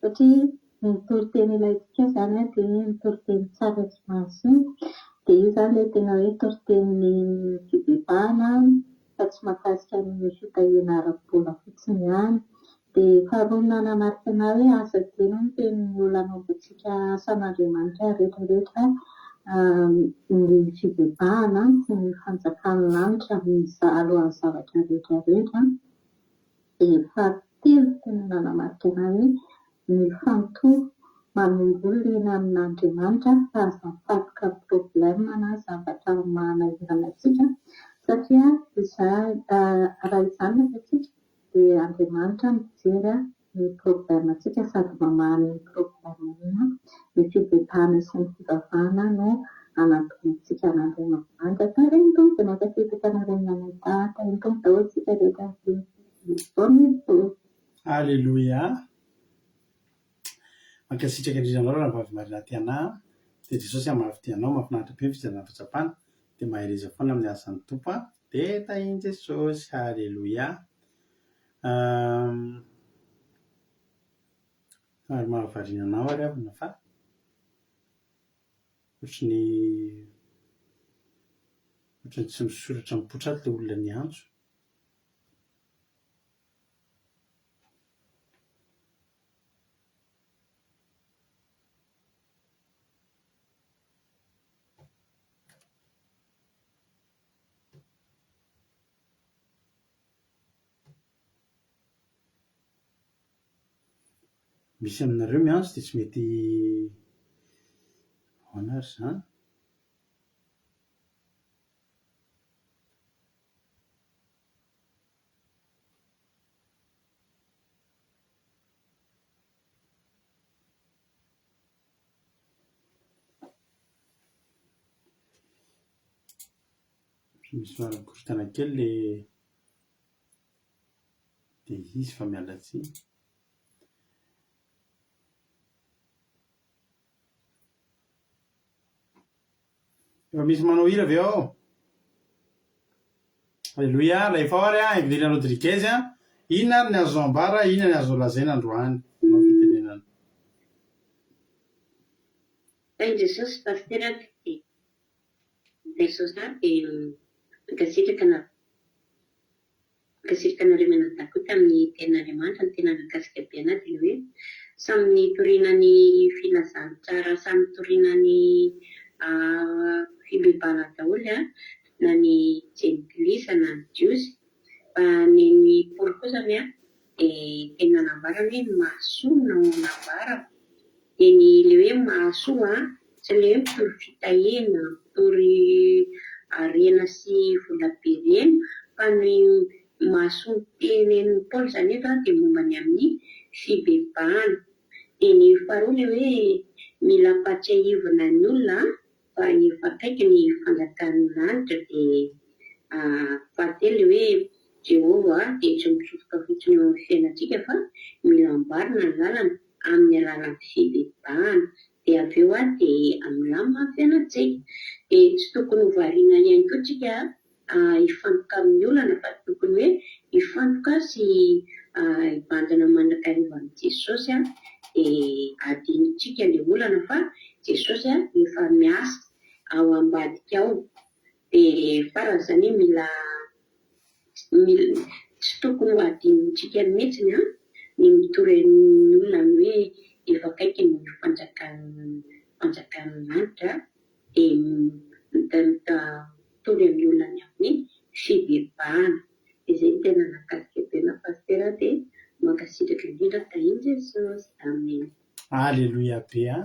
satria ny toriteny ilaintsika izany dia ny toriteny tsara sy mahasoa dia io izany ilay tena hoe toritenin'ny fibebahana fa tsy mahakasika ny fitahiana ara-bola fotsiny ihany. Dia faharoa nanamarika anah hoe aza adino ny tenin'ny olona anaovantsika asan'Andriamanitra rehetra rehetra ny fibebahana sy ny fanjakan'ny lanitra alohan'ny zavatra rehetra rehetra. Dia fahatelo tena nanamarika anah hoe mifantoha manomboha olona amin'Andriamanitra fa aza mifantoka amin'ny problème na zavatra manahirana antsika satria raha izany no ataontsika dia Andriamanitra mijery ny problème-ntsika sady mamaha an'iny problème iny, ny fibebahana sy ny fivavahana no hanantonantsika an'Andriamanitra. Tahin'ny Tompo dia mankasitraka anareo mianadahy, tahin'ny Tompo daholo isika rehetra. Bonne nuit. Aleloia! Mankasitraka indrindra anao Rahavavy Marina Tiana a! Dia Jesosy hamafy anao, mahafinaritra be ny fizarana fahatsapana, dia mahereza foana amin'ny asan'ny Tompo a! Dia tahin'i Jesosy! Haleloia! Somary mahavariana anao ary havana fa ohatry ny ohatry ny tsy misoratra mipoitra ato ilay olona niantso. Misy aminareo miantso dia tsy mety ahoana ary izany? Misy somary mikorontana kely le le izy fa miala tsiny. Efa misy manao hira ve ao? Aleloia, alefa ao ary an, Evelina Rodriguez an, inona ary ny azonao ambara, inona ny azonao lazaina androany? Manao fitenenana. Tahin'i Jesosy Pasitera dia Jesosy ahy dia mankasitraka anareo. Mankasitraka anareo mianadahy koa tamin'ny tenin'Andriamanitra, ny tena nahakasika be anah dia ilay hoe samy nitoriana ny filazantsara, samy nitoriana ny fibebahana daholo an, na ny jentilisa na ny jiosy, fa ny an'i Paoly kosa anie an dia tena nambarany hoe mahasoa no nambarako, dia ny ilay hoe mahasoa an, tsy ilay hoe mitory fitahiana, mitory harena sy vola be ireny, fa ny mahasoa tenenin'i Paoly izany eto an dia momba ny amin'ny fibebahana. Dia ny faharoa ilay hoe mila ampahatsiahivina ny olona fa efa akaiky ny fanjakan'ny lanitra dia fahatelo ilay hoe Jehovah dia tsy mitsofoka fotsiny eo amin'ny fiainantsika fa mila amboarina ny lalana amin'ny alalan'ny fibebahana. Dia avy eo dia milamina ny fiainantsika. Dia tsy tokony ho variana ihany koa tsika hifantoka amin'ny olana fa tokony hoe hifantoka sy hibanjina mandrakariva amin'i Jesosy dia adinontsika ilay olana fa Jesosy efa miasa ao ambadika ao. Dia farany izany mila mila tsy tokony ho adinontsika mihitsy ny mitory amin'ny olona ny hoe efa akaiky ny fanjakan'ny fanjakan'ny lanitra dia mitory amin'ny olona ny amin'ny fibebahana. Dia izay no tena nahakasika be anah Pasitera dia mankasitraka indrindra tahin'i Jesosy. Amen. Aleloia be a!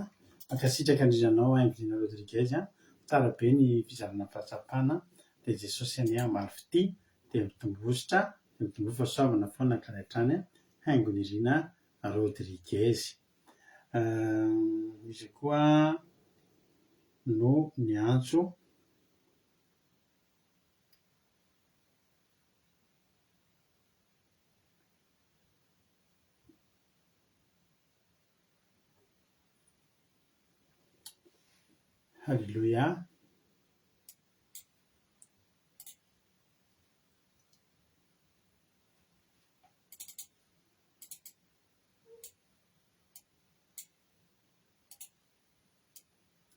Mankasitraka indrindra anao Haingo Rodriguez a! Tsara be ny fizarana fahatsapana dia Jesosy anie hamaly fitia dia mitombohosotra dia mitomboa fahasoavana foana hatrany hatrany Haingo Nirina Rodriguez. Iza koa no niantso? Haleloia.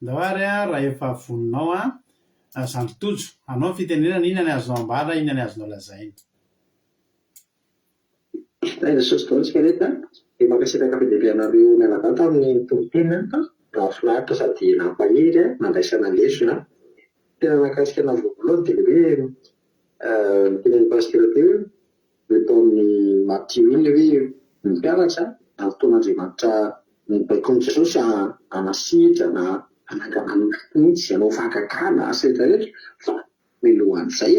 Ndao ary raha efa vononao an, Zandry Tojo, anao ny fitenenana, inona ny azonao ambara, inona ny azonao lazaina? Aiza Jesosy daholo tsika reto a! Dia mankasitraka be dia be anareo mianadahy tamin'ny toriteny a! Nahafinaritra sady nampahery a! Nandraisana lesona a! Tena nahakasika anahy voalohany dia ilay hoe notenenin'i Pasitera teo hoe ilay tao amin'ny Matio iny ilay hoe ny mpianatra nataon'Andriamanitra nobaikon'i Jesosy hanasitrana, hanangana ny maty mihitsy, hanao fahagagana, asa rehetra rehetra fa mialohan'izay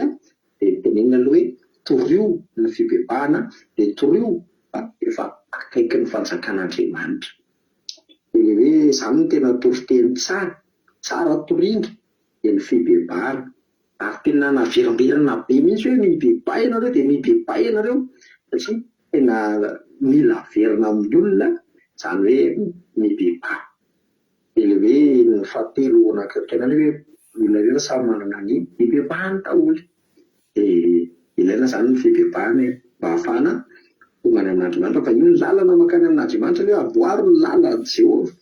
dia tenenina aloha hoe torio ny fibebahana dia torio fa efa akaiky ny fanjakan'Andriamanitra. Dia ilay hoe izany no tena toriteny tsara, tsara toriana dia ny fibebahana. Ary tena naverimberina be mihitsy hoe mibebaha ianareo dia mibebaha ianareo satria tena mila averina amin'ny olona izany hoe mibebaha. Dia ilay hoe ny fahatelo nakaikay anay hoe ny olona rehetra samy manana ny fibebahany daholo. Dia ilaina izany ny fibebahana e, mba hahafahana tonga any amin'Andriamanitra fa io ny lalana mankany amin'Andriamanitra ny hoe amboaro ny lalan'i Jehovah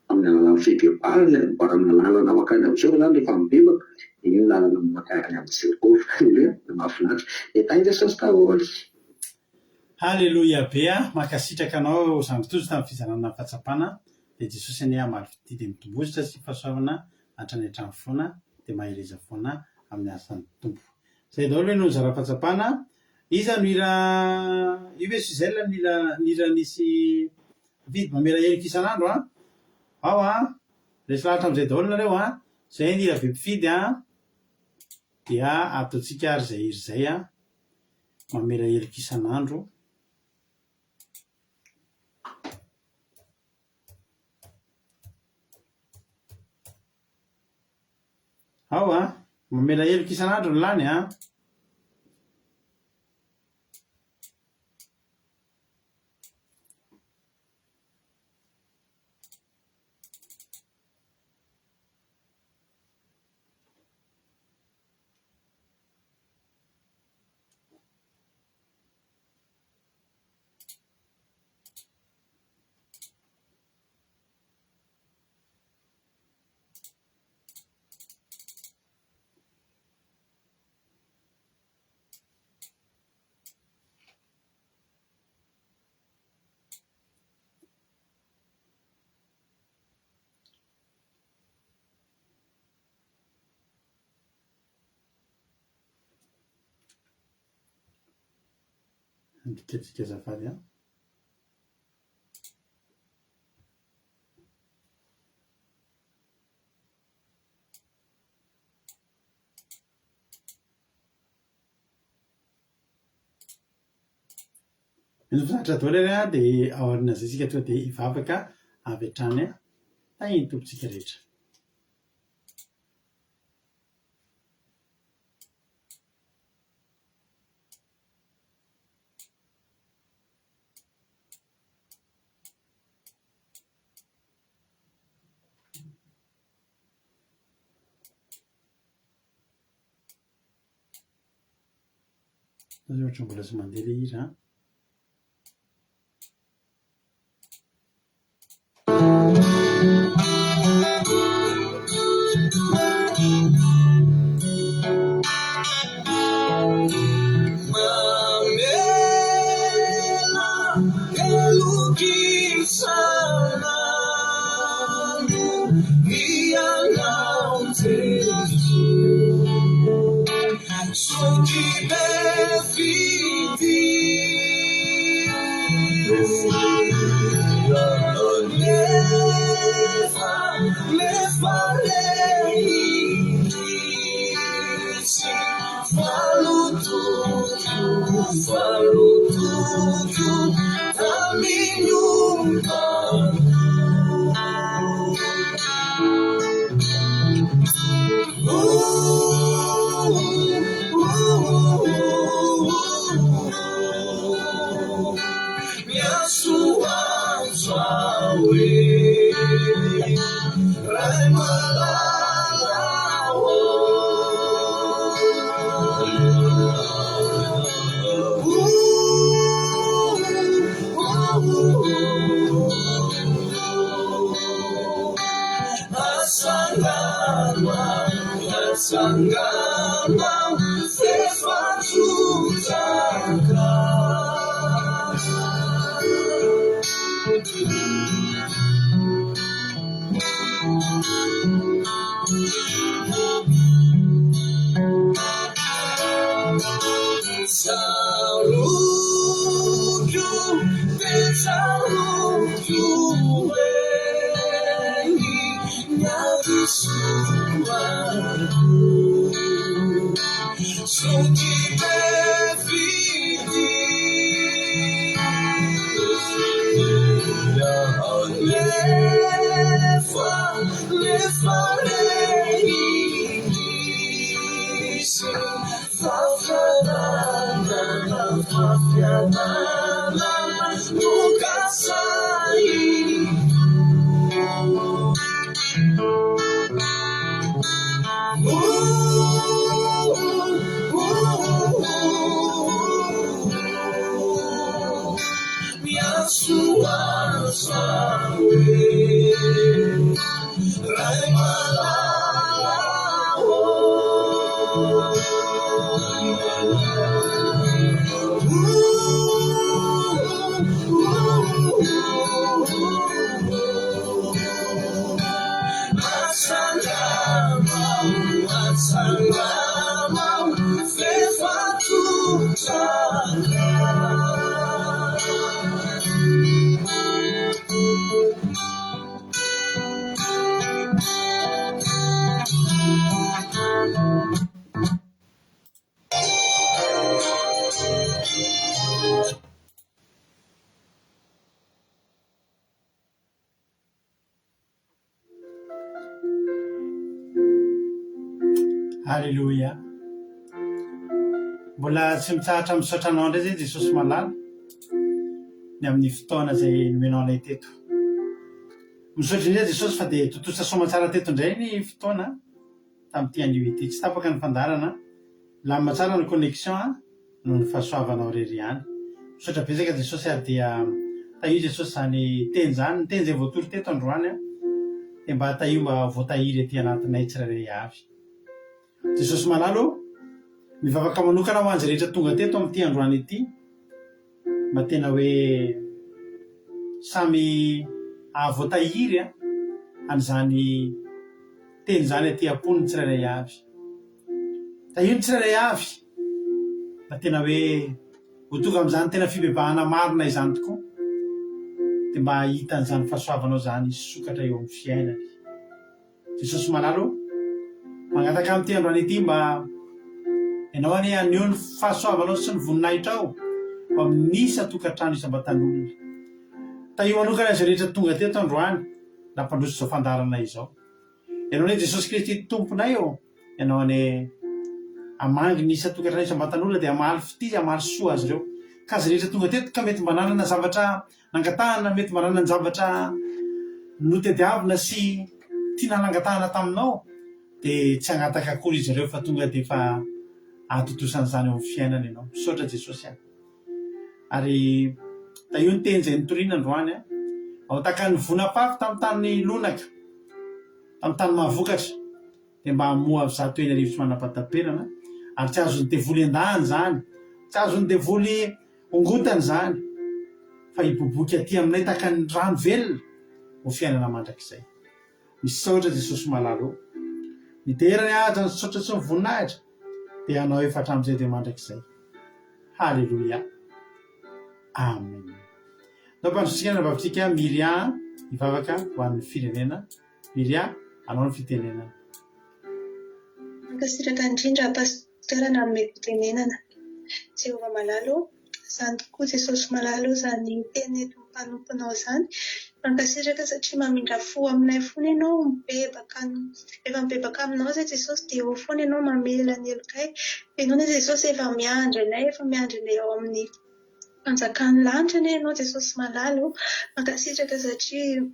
amin'ny alalan'ny fibebahana, amboarana lalana mankany amin'i Jehovah izany rehefa mibebaka dia io ny lalana mankany amin'i Jehovah. Aleloia, mahafinaritra. Dia tahin'i Jesosy daholo. Haleloia be a! Mankasitraka anao zandry Tojo tamin'ny fizarana ny fahatsapana dia Jesosy anie hamaly fitia dia mitombozotra sy fahasoavana hatrany hatrany foana dia mahereza foana amin'ny asan'ny Tompo. Zay daholo ve no nizara fahatsapana? Iza no hira io ve Suzelle no hira ny hira nisy Vidy mamela heloka isan'andro a! Ao a! Resy lahatra amin'izay daholo nareo a! Zay ny hira be mpifidy a! Dia ataontsika ary izay hira izay a! Mamela heloka isan'andro. Ao a! Mamela heloka isan'andro ny lany a! Andika azafady an. Mino finaritra daholo ary an, dia ao aorianan'izay isika tonga dia hivavaka avy hatrany an. Tahin'ny Tompontsika rehetra. Ohatra mbola tsy mandeha ilay hira an. Aleloia. Mbola tsy mitsahatra misaotra anao indray izay Jesosy malala ny amin'ny fotoana izay nomenao anay teto. Misaotra indrindra Jesosy fa dia tontosa soamantsara teto indray ny fotoana tamin'ity anio ity. Tsy tapaka ny fandaharana, milamina tsara ny connexion noho ny fahasoavanao irery ihany. Misaotra betsaka Jesosy ary dia tahio Jesosy izany teny izany, ny teny izay voatory teto androany dia mba tahio mba ho voatahiry aty anatinay tsirairay avy. Jesosy malala ô, mivavaka manokana ho an'izay rehetra tonga teto amin'ity androany ity, mba tena hoe samy hahavoatahiry an'izany teny izany aty am-pony ny tsirairay avy. Tahio ny tsirairay avy mba tena hoe ho tonga amin'izany tena fibebahana marina izany tokoa dia mba hahita an'izany fahasoavanao izany hisokatra eo amin'ny fiainany. Jesosy malala ô, mangataka amin'ity androany ity mba Ianao anie haneho ny fahasoavanao sy ny voninahitrao ho amin'ny isan-tokantrano isam-batan'olona. Tahio manokana izay rehetra tonga teto androany nampandroso izao fandaharana izao. Ianao anie Jesosy Kristy Tomponay ô, Ianao anie hamangy ny isan-tokantrano isam-batan'olona dia hamaly fitia, hamaly soa azy ireo. Ka izay rehetra tonga teto ka mety mba nanana zavatra Nangatahana mety mba nanan-javatra notediavina sy tiana nangatahana taminao dia tsy hangataka akory izy ireo fa tonga dia efa. Hahatontosa an'izany eo amin'ny fiainana ianao. Misaotra Jesosy a. Ary tahio ny teny izay nitoriana androany a. Ao tahaka ny vonam-pafy tamin'ny tany lonaka, tamin'ny tany mahavokatra, dia mba hamoa avy 1100 tsy manam-pahataperana, ary tsy azon'ny devoly endahana izany, tsy azon'ny devoly ongotana izany, fa hiboiboika aty aminay tahaka ny rano velona ho fiainana mandrakizay. Misaotra Jesosy malala o. Midera ny haja ny saotra sy ny voninahitra dia anao efa hatramin'izay dia mandrakizay. Haleloia. Amen. Nampandrotsika ny rahavavitsika Myria hivavaka ho an'ny firenena. Myria, anao ny fitenenana. Mankasitraka indrindra Pasteur nanome fitenenana. Jehovah malala ô, Izany tokoa Jesosy malala o izany teny nentin'ny mpanomponao izany. Mankasitraka satria mamindra fo aminay foana ianao, mibebaka rehefa mibebaka aminao izay Jesosy dia eo foana ianao mamela ny helokay. Fenoina Jesosy efa miandry anay, efa miandry anay ao amin'ny fanjakan'ny lanitra anie ianao Jesosy malala o. Mankasitraka satria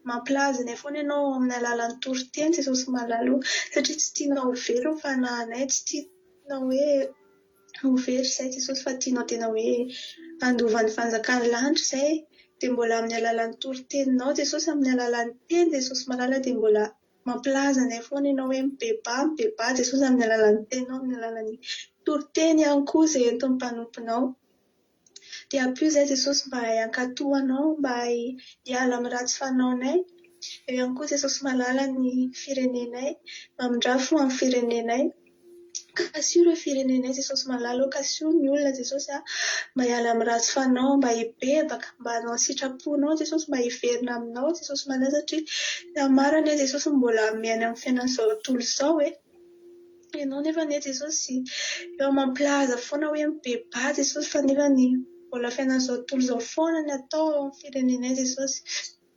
mampilaza anay foana ianao amin'ny alalan'ny toriteny Jesosy malala o, satria tsy tianao ho very ny fanahinay, tsy tianao hoe ho very izay Jesosy fa tianao tena hoe handova ny fanjakan'ny lanitra izay dia mbola amin'ny alalan'ny toriteninao Jesosy amin'ny alalan'ny teny Jesosy malala dia mbola mampilaza anay foana ianao hoe mibebaha mibebaha Jesosy amin'ny alalan'ny teninao amin'ny alalan'ny toriteny ihany koa izay entin'ny mpanomponao Dia ampio izahay Jesosy mba hahay hankatò Anao, mba hahay hiala amin'ny ratsy fanaonay. Eo ihany koa Jesosy malala ny firenenay, mamindrà fo amin'ny firenenay. Kasiho ireo firenenay Jesosy malala ô, kasiho ny olona Jesosy a, mba hiala amin'ny ratsy fanao, mba hibebaka, mba hanao ny sitraponao Jesosy, mba hiverina aminao Jesosy malala satria maro anie Jesosy no mbola miaina amin'ny fiainan'izao tontolo izao e. Ianao nefa anie Jesosy efa mampilaza foana hoe mibebaha Jesosy fa nefa ny mbola fiainan'izao tontolo izao foana ny atao ao amin'ny firenenay Jesosy.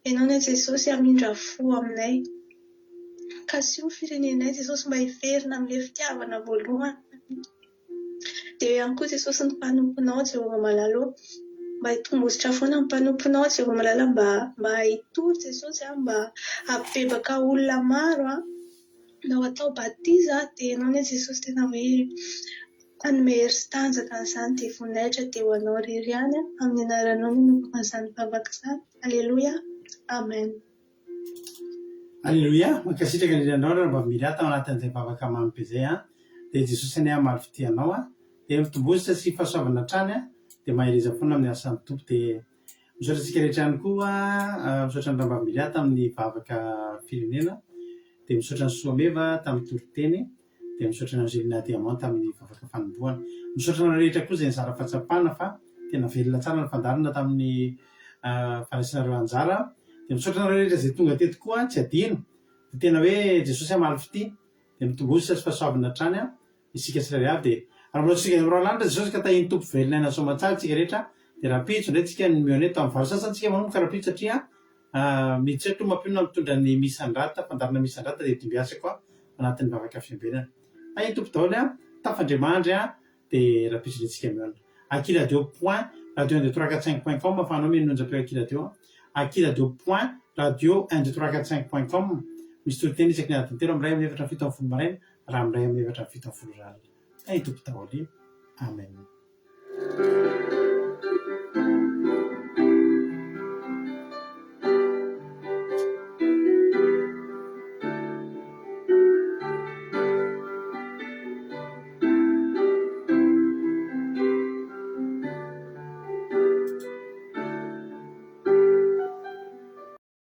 Ianao anie Jesosy hamindra fo aminay. Kasiho ny firenenay Jesosy mba hiverina amin'ilay fitiavana voalohany. Dia eo ihany koa Jesosy ny mpanomponao Jehovah malala ô. Mba hitombozotra foana ny mpanomponao Jehovah malala mba mba hitory Jesosy a, mba hampibebaka olona maro a, na ho atao batisa dia ianao anie Jesosy tena hoe hanome hery sy tanjaka an'izany dia voninahitra dia ho anao irery ihany a, amin'ny anaranao no nanaovako an'izany vavaka izany. Aleloia. Amen. Aleloia! Mankasitraka indrindra anao Ranabavy Miria tao anatin'izay vavaka mamy be izay an! Dia Jesosy anie hamaly fitia anao an! Dia mitombozotra sy fahasoavana hatrany an! Dia mahereza foana amin'ny asan'ny Tompo Dia misaotra antsika rehetra ihany koa misaotra an'i Ranabavy Miria tamin'ny vavaka firenena Dia misaotra an'i Soameva tamin'ny toriteny Dia misaotra an'i Angelina Diamant tamin'ny vavaka fanombohana. Misaotra anareo rehetra koa izay nizara fahatsapana fa tena velona tsara ny fandaharana tamin'ny fandraisanareo anjara. Dia misaotra anareo rehetra izay tonga teto koa, tsy adino. Dia tena hoe Jesosy hamaly fitia. Dia mitombosa sy fahasoavina hatrany isika tsirairay avy. Dia raha mbola tsy tonga any amin'ny Lanitra Jesosy ka tahian'ny Tompo velona aina soamantsara isika rehetra. Dia rahampitso indray tsika ny mihaona eto amin'ny valo sasany tsika manomboka rahampitso satria Miditra eto mampionona mitondra ny Misandrata, fandaharana Misandrata dia dimbiasako aho anatin'ny vavaka fiambenana. Tahin'ny Tompo daholo an, tafandriamandry an, dia rahampitso indray tsika mihaona. Aky radio point radio un deux trois quatre cinq point com afahanao mihaino ny onjam-peo Aky radio an. Aky radio point radio un deux trois quatre cinq point com Misy toriteny isaky ny adiny telo amin'ny iray amin'ny efatra amin'ny 17 maraina raha amin'ny iray amin'ny efatra amin'ny 17 ora alina. Tahin'ny Tompo daholo. Amen.